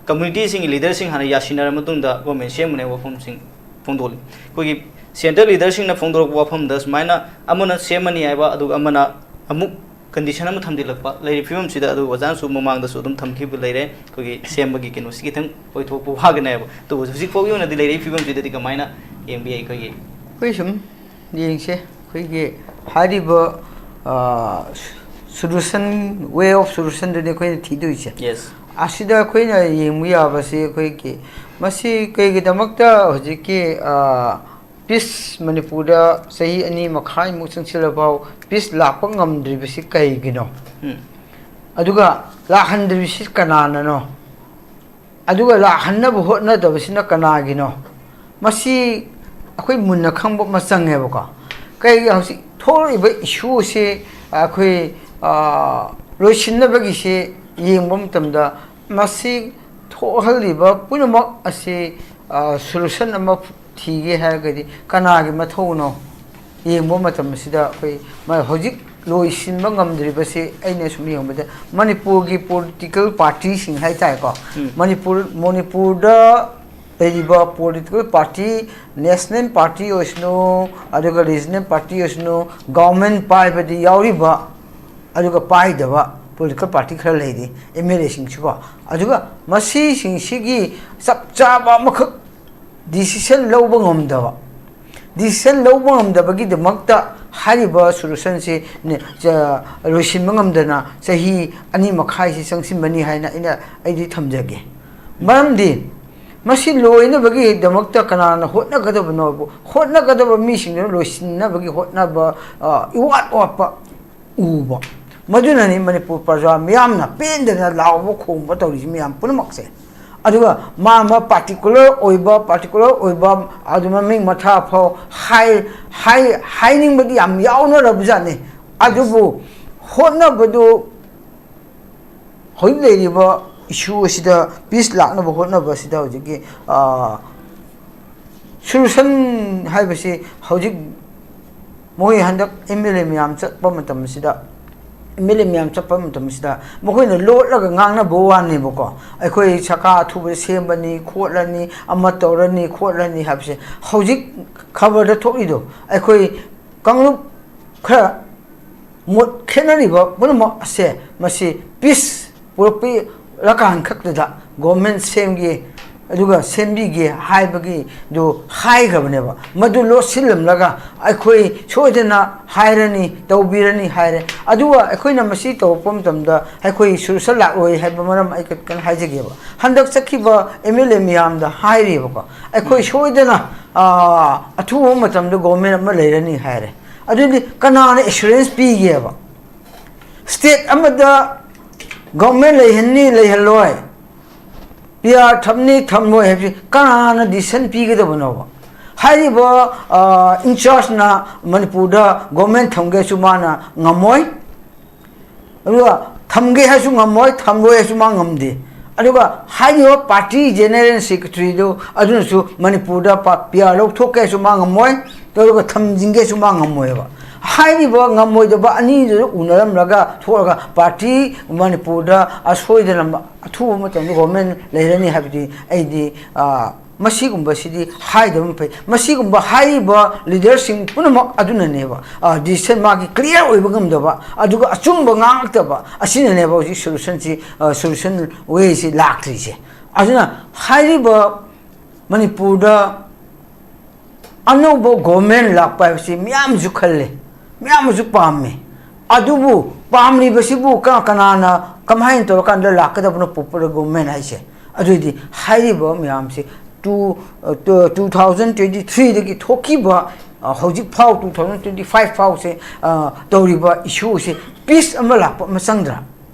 communityꯁꯤꯡꯒꯤ leaderꯁꯤꯡ ꯍꯥꯟꯅ ꯌꯥꯁꯤꯟꯅꯔ ꯃꯇꯨꯡꯗ government ꯁꯦꯝꯒꯅꯤ ꯍꯥꯏꯕ ꯋꯥꯐꯝꯁꯤꯡ ꯐꯣꯡꯗꯣꯛꯂꯤ꯫ ꯑꯩꯈꯣꯏꯒꯤ central leaderꯁꯤꯡꯅ ꯐꯣꯡꯗꯣꯔꯛꯄ ꯋꯥꯐꯝꯗ ꯁꯨꯃꯥꯏꯅ ꯑꯃꯅ ꯁꯦꯝꯃꯅꯤ ꯍꯥꯏꯕ, ꯑꯗꯨꯒ ꯑꯃꯅ ꯑꯃꯨꯛ condition ꯑꯃ ꯊꯝꯖꯤꯜꯂꯛꯄ ꯂꯩꯔꯤꯕ ꯐꯤꯕꯝꯁꯤꯗ, ꯑꯗꯨ ꯑꯣꯖꯥꯅꯁꯨ ꯃꯃꯥꯡꯗꯁꯨ ꯑꯗꯨꯝ ꯊꯝꯈꯤꯕ ꯂꯩꯔꯦ, ꯑꯩꯈꯣꯏꯒꯤ ꯁꯦꯝꯕꯒꯤ ꯀꯩꯅꯣꯁꯤ ꯈꯤꯇꯪ ꯑꯣꯏꯊꯣꯛꯄ ꯋꯥꯒꯅꯦꯕ꯫ ꯑꯗꯨꯕꯨ ꯍꯧꯖꯤꯛ ꯐꯥꯎꯒꯤ ꯑꯣꯏꯅꯗꯤ ꯂꯩꯔꯤꯕ ꯐꯤꯕꯝꯁꯤꯗꯗꯤ ꯀꯃꯥꯏꯅ ꯌꯦꯡꯕ ꯌꯥꯏ ꯑꯩꯈꯣꯏꯒꯤ? ꯑꯩꯈꯣꯏ ꯁꯨꯝ ꯌꯦꯡꯁꯦ, ꯑꯩꯈꯣꯏꯒꯤ ꯍꯥꯏꯔꯤꯕ, ꯑ, solution, way of solutionꯗꯨꯅꯤ ꯑꯩꯈꯣꯏꯅ ꯊꯤꯗꯣꯏꯁꯦ꯫ Yes. ꯑꯁꯤꯗ ꯑꯩꯈꯣꯏꯅ ꯌꯦꯡꯕ ꯌꯥꯕꯁꯤ ꯑꯩꯈꯣꯏꯒꯤ ꯃꯁꯤ ꯀꯩꯒꯤꯗꯃꯛꯇ ꯍꯧꯖꯤꯛꯀꯤ ꯄꯤꯁ ꯃꯅꯤꯄꯨꯔꯗ ꯆꯍꯤ ꯑꯅꯤ ꯃꯈꯥꯏꯃꯨꯛ ꯆꯪꯁꯤꯜꯂꯐꯥꯎ ꯄꯤꯁ ꯂꯥꯛꯄ ꯉꯝꯗ꯭ꯔꯤꯕꯁꯤ ꯀꯩꯒꯤꯅꯣ? ꯎꯝ꯫ ꯑꯗꯨꯒ ꯂꯥꯛꯍꯟꯗ꯭ꯔꯤꯕꯁꯤ ꯀꯅꯥꯅꯅꯣ? ꯑꯗꯨꯒ ꯂꯥꯛꯍꯟꯅꯕ ꯍꯣꯠꯅꯗꯕꯁꯤꯅ ꯀꯅꯥꯒꯤꯅꯣ? ꯃꯁꯤ ꯑꯩꯈꯣꯏ ꯃꯨꯟꯅ ꯈꯪꯕ ꯑꯃ ꯆꯪꯉꯦꯕꯀꯣ꯫ ꯀꯩꯒꯤ ꯍꯧꯖꯤꯛ ꯊꯣꯛꯂꯛꯏꯕ ꯏꯁꯨꯁꯤ ꯑꯩꯈꯣꯏ ꯂꯣꯏꯁꯤꯟꯅꯕꯒꯤꯁꯤ ꯌꯦꯡꯕ ꯃꯇꯝꯗ ꯃꯁꯤ ꯊꯣꯛꯍꯜꯂꯤꯕ ꯄꯨꯝꯅꯃꯛ ꯑꯁꯤ ꯁꯣꯂꯨꯁꯟ ꯑꯃ ꯊꯤꯒꯦ ꯍꯥꯏꯔꯒꯗꯤ ꯀꯅꯥꯒꯤ ꯃꯊꯧꯅꯣ? ꯌꯦꯡꯕ ꯃꯇꯝ ꯑꯁꯤꯗ ꯑꯩꯈꯣꯏ ꯃ- ꯍꯧꯖꯤꯛ ꯂꯣꯏꯁꯤꯟꯕ ꯉꯝꯗ꯭ꯔꯤꯕꯁꯤ ꯑꯩꯅ ꯁꯨꯝ ꯌꯦꯡꯕꯗ ꯃꯅꯤꯄꯨꯔꯒꯤ ꯄꯣꯂꯤꯇꯤꯀꯦꯜ ꯄꯥꯔꯇꯤꯁꯤꯡ ꯍꯥꯏꯇꯥꯔꯦꯀꯣ꯫ ꯎꯝ꯫ ꯃꯅꯤꯄꯨꯔ ꯃꯅꯤꯄꯨꯔꯗ ꯂꯩꯔꯤꯕ ꯄꯣꯂꯤꯇꯤꯀꯦꯜ ꯄꯥꯔꯇꯤ, ꯅꯦꯁꯅꯦꯜ ꯄꯥꯔꯇꯤ ꯑꯣꯏꯁꯅꯨ, ꯑꯗꯨꯒ ꯔꯤꯖꯅꯦꯜ ꯄꯥꯔꯇꯤ ꯑꯣꯏꯁꯅꯨ, ꯒꯚꯔꯟꯃꯦꯟ ꯄꯥꯏꯕꯗꯤ ꯌꯥꯎꯔꯤꯕ ꯑꯗꯨꯒ ꯄꯥꯏꯗꯕ ꯄꯣꯂꯤꯇꯤꯀꯦꯜ ꯄꯥꯔꯇꯤ ꯈꯔ ꯂꯩꯔꯤ, ꯑꯦꯝ ꯑꯦꯜ ꯑꯦꯁꯤꯡꯁꯤꯀꯣ꯫ ꯑꯗꯨꯒ ꯃꯁꯤꯁꯤꯡꯁꯤꯒꯤ ꯆꯞ ꯆꯥꯕ ꯑꯃꯈꯛ ꯗꯤꯁꯤꯁꯟ ꯂꯧꯕ ꯉꯝꯗꯕ, ꯗꯤꯁꯤꯁꯟ ꯂꯧꯕ ꯉꯝꯗꯕꯒꯤꯗꯃꯛꯇ ꯍꯥꯏꯔꯤꯕ ꯁꯣꯂꯨꯁꯟꯁꯤ ꯅꯦ- ꯆ- ꯂꯣꯏꯁꯤꯟꯕ ꯉꯝꯗꯅ ꯆꯍꯤ ꯑꯅꯤ ꯃꯈꯥꯏꯁꯤ ꯆꯪꯁꯤꯟꯕꯅꯤ ꯍꯥꯏꯅ ꯑꯩꯅ ꯑꯩꯗꯤ ꯊꯝꯖꯒꯦ꯫ ꯃꯔꯝꯗꯤ ꯃꯁꯤ ꯂꯣꯏꯅꯕꯒꯤꯗꯃꯛꯇ ꯀꯅꯥꯅ ꯍꯣꯠꯅꯒꯗꯕꯅꯣꯕꯨ, ꯍꯣꯠꯅꯒꯗꯕ ꯃꯤꯁꯤꯡꯗꯨꯅ ꯂꯣꯏꯁꯤꯟꯅꯕꯒꯤ ꯍꯣꯠꯅꯕ ꯑ, ꯏꯋꯥꯠ ꯋꯥꯠꯄ ꯎꯕ꯫ ꯃꯗꯨꯅꯅꯤ ꯃꯅꯤꯄꯨꯔ ꯄ꯭ꯔꯖꯥ ꯃꯤꯌꯥꯝꯅ ꯄꯦꯟꯗꯅ ꯂꯥꯎꯕ ꯈꯣꯡꯕ ꯇꯧꯔꯤꯁꯤ ꯃꯌꯥꯝ ꯄꯨꯝꯅꯃꯛꯁꯦ꯫ ꯑꯗꯨꯒ ꯃꯥ ꯃꯥ ꯄꯥꯔꯇꯤꯀꯨꯂꯔ ꯑꯣꯏꯕ, ꯄꯥꯔꯇꯤꯀꯨꯂꯔ ꯑꯣꯏꯕ ꯑꯗꯨ ꯃꯃꯤꯡ ꯃꯊꯥ ꯐꯥꯎ ꯍꯥꯏ ꯍꯥꯏ ꯍꯥꯏꯅꯤꯡꯕꯗꯤ ꯌꯥꯝ ꯌꯥꯎꯅꯔꯕꯖꯥꯠꯅꯤ꯫ ꯑꯗꯨꯕꯨ ꯍꯣꯠꯅꯕꯗꯨ ꯍꯧꯖꯤꯛ ꯂꯩꯔꯤꯕ ꯏꯁꯨ ꯑꯁꯤꯗ ꯄꯤꯁ ꯂꯥꯛꯅꯕ ꯍꯣꯠꯅꯕ ꯑꯁꯤꯗ ꯍꯧꯖꯤꯛꯀꯤ ꯁꯣꯂꯨꯁꯟ ꯍꯥꯏꯕꯁꯤ ꯍꯧꯖꯤꯛ ꯃꯣꯏ ꯍꯟꯗꯛ ꯑꯦꯝ ꯑꯦꯜ ꯑꯦ ꯃꯌꯥꯝ ꯆꯠꯄ ꯃꯇꯝꯁꯤꯗ, ꯑꯦꯝ ꯑꯦꯜ ꯑꯦ ꯃꯌꯥꯝ ꯆꯠꯄ ꯃꯇꯝꯁꯤꯗ ꯃꯈꯣꯏꯅ ꯂꯣꯠꯂꯒ ꯉꯥꯡꯅꯕ ꯋꯥꯅꯦꯕꯀꯣ꯫ ꯑꯩꯈꯣꯏ ꯁꯔꯀꯥꯔ ꯑꯊꯨꯕꯗ ꯁꯦꯝꯕꯅꯤ, ꯈꯣꯠꯂꯅꯤ, ꯑꯃ ꯇꯧꯔꯅꯤ, ꯈꯣꯠꯂꯅꯤ ꯍꯥꯏꯕꯁꯦ ꯍꯧꯖꯤꯛ ꯈꯕꯔꯗ ꯊꯣꯛꯏꯗꯣ ꯑꯩꯈꯣꯏ ꯀꯥꯡꯂꯨꯞ ꯈꯔ ꯃꯣꯠ ꯈꯦꯠꯅꯔꯤꯕ ꯄꯨꯝꯅꯃꯛ ꯑꯁꯦ ꯃꯁꯤ ꯄꯤꯁ ꯄꯨꯔꯛꯄꯤꯔꯀꯥꯟ ꯈꯛꯇꯗ ꯒꯣꯔꯃꯦꯟ ꯁꯦꯝꯒꯦ, ꯑꯗꯨꯒ ꯁꯦꯝꯕꯤꯒꯦ ꯍꯥꯏꯕꯒꯤꯗꯨ ꯍꯥꯏꯈ꯭ꯔꯕꯅꯦꯕ꯫ ꯃꯗꯨ ꯂꯣꯠꯁꯤꯜꯂꯝꯂꯒ ꯑꯩꯈꯣꯏ ꯁꯣꯏꯗꯅ ꯍꯥꯏꯔꯅꯤ, ꯇꯧꯕꯤꯔꯅꯤ ꯍꯥꯏꯔꯦ꯫ ꯑꯗꯨꯒ ꯑꯩꯈꯣꯏꯅ ꯃꯁꯤ ꯇꯧꯔꯛꯄ ꯃꯇꯝꯗ ꯑꯩꯈꯣꯏ ꯁꯣꯂꯨꯁꯟ ꯂꯥꯛꯂꯣꯏ ꯍꯥꯏꯕ ꯃꯔꯝ ꯑꯩ ꯀꯩꯅꯣ ꯍꯥꯏꯖꯒꯦꯕ꯫ ꯍꯟꯗꯛ ꯆꯠꯈꯤꯕ ꯑꯦꯝ ꯑꯦꯜ ꯑꯦ ꯃꯌꯥꯝꯗ ꯍꯥꯏꯔꯤꯕꯀꯣ, ꯑꯩꯈꯣꯏ ꯁꯣꯏꯗꯅ, ꯑꯥ, ꯑꯊꯨꯕ ꯃꯇꯝꯗ ꯒꯣꯚꯔꯟꯃꯦꯟ ꯑꯃ ꯂꯩꯔꯅꯤ ꯍꯥꯏꯔꯦ꯫ ꯑꯗꯨꯗꯤ ꯀꯅꯥꯅ ꯑꯦꯁꯨꯔꯦꯟꯁ ꯄꯤꯒꯦꯕ? ꯁ꯭ꯇꯦꯠ ꯑꯃꯗ ꯒꯣꯚꯔꯟꯃꯦꯟ ꯂꯩꯍꯟꯅꯤ, ꯂꯩꯍꯜꯂꯣꯏ, ꯄꯤ ꯑꯥꯔ ꯊꯝꯅꯤ, ꯊꯝꯂꯣꯏ ꯍꯥꯏꯕꯁꯤ ꯀꯅꯥꯅ ꯗꯤꯁꯤꯖꯟ ꯄꯤꯒꯗꯕꯅꯣꯕ? ꯍꯥꯏꯔꯤꯕ, ꯑ, ꯏꯟꯆꯥꯔꯖꯅ ꯃꯅꯤꯄꯨꯔꯗ ꯒꯣꯚꯔꯟꯃꯦꯟ ꯊꯝꯒꯦꯁꯨ ꯃꯥꯅ ꯉꯝꯃꯣꯏ, ꯑꯗꯨꯒ ꯊꯝꯒꯦ ꯍꯥꯏꯁꯨ ꯉꯝꯃꯣꯏ, ꯊꯝꯂꯣꯏ ꯍꯥꯏꯁꯨ ꯃꯥ ꯉꯝꯗꯦ꯫ ꯑꯗꯨꯒ ꯍꯥꯏꯔꯤꯕ ꯄꯥꯔꯇꯤ ꯖꯦꯅꯔꯦꯜ ꯁꯦꯀ꯭ꯔꯦꯇꯔꯤꯗꯨ ꯑꯗꯨꯅꯁꯨ ꯃꯅꯤꯄꯨꯔꯗ ꯄꯥ-, ꯄꯤ ꯑꯥꯔ ꯂꯧꯊꯣꯛꯀꯦ ꯍꯥꯏꯁꯨ ꯃꯥ ꯉꯝꯃꯣꯏ, ꯑꯗꯨꯒ ꯊꯝꯖꯤꯟꯒꯦꯁꯨ ꯃꯥ ꯉꯝꯃꯣꯏꯕ꯫ ꯍꯥꯏꯔꯤꯕ ꯉꯝꯃꯣꯏꯗꯕ ꯑꯅꯤꯗꯨꯗ ꯎꯅꯔꯝꯂꯒ ꯊꯣꯛꯂꯒ ꯄꯥꯔꯇꯤ ꯃꯅꯤꯄꯨꯔꯗ ꯑꯁꯣꯏꯗꯅ ꯑꯊꯨꯕ ꯃꯇꯝꯗ ꯒꯣꯚꯔꯟꯃꯦꯟ ꯂꯩꯔꯅꯤ ꯍꯥꯏꯕꯗꯤ ꯑꯩꯗꯤ, ꯑ, ꯃꯁꯤꯒꯨꯝꯕꯁꯤꯗꯤ ꯍꯥꯏꯗꯕꯅ ꯐꯩ꯫ ꯃꯁꯤꯒꯨꯝꯕ ꯍꯥꯏꯔꯤꯕ ꯂꯤꯗꯔꯁꯤꯡ ꯄꯨꯝꯅꯃꯛ ꯑꯗꯨꯅꯅꯦꯕ, ꯑ, ꯗꯤꯁꯤꯖꯟ ꯃꯥꯒꯤ ꯀ꯭ꯂꯤꯌꯥꯔ ꯑꯣꯏꯕ ꯉꯝꯗꯕ, ꯑꯗꯨꯒ ꯑꯆꯨꯝꯕ ꯉꯥꯡꯉꯛꯇꯕ ꯑꯁꯤꯅꯅꯦꯕ ꯍꯧꯖꯤꯛ ꯁꯣꯂꯨꯁꯟꯁꯤ, ꯑ, ꯁꯣꯂꯨꯁꯟ ꯋꯦꯁꯤ ꯂꯥꯛꯇ꯭ꯔꯤꯁꯦ꯫ ꯑꯗꯨꯅ ꯍꯥꯏꯔꯤꯕ ꯃꯅꯤꯄꯨꯔꯗ ꯑꯅꯧꯕ ꯒꯣꯚꯔꯟꯃꯦꯟ ꯂꯥꯛꯄ ꯍꯥꯏꯕꯁꯤ ꯃꯤꯌꯥꯝꯁꯨ ꯈꯜꯂꯦ, ꯃꯤꯌꯥꯝꯅꯁꯨ ꯄꯥꯝꯃꯤ꯫ ꯑꯗꯨꯕꯨ ꯄꯥꯝꯂꯤꯕꯁꯤꯕꯨ ꯀ-, ꯀꯅꯥꯅ ꯀꯃꯥꯏꯅ ꯇꯧꯔꯀꯥꯟꯗ ꯂꯥꯛꯀꯗꯕꯅꯣ ꯄꯣꯄꯨꯂꯔ ꯒꯣꯚꯔꯟꯃꯦꯟ ꯍꯥꯏꯁꯦ? ꯑꯗꯨꯏꯗꯤ ꯍꯥꯏꯔꯤꯕ ꯃꯌꯥꯝꯁꯦ ꯇꯨ, ꯑ, two, two thousand twenty three ꯗꯒꯤ ꯊꯣꯛꯈꯤꯕ, ꯑ, ꯍꯧꯖꯤꯛ ꯐꯥꯎ two thousand twenty five ꯐꯥꯎꯁꯦ, ꯑ, ꯇꯧꯔꯤꯕ ꯏꯁꯨꯁꯦ ꯄꯤꯁ ꯑꯃ ꯂꯥꯛꯄ ꯑꯃ ꯆꯪꯗ꯭ꯔꯥ?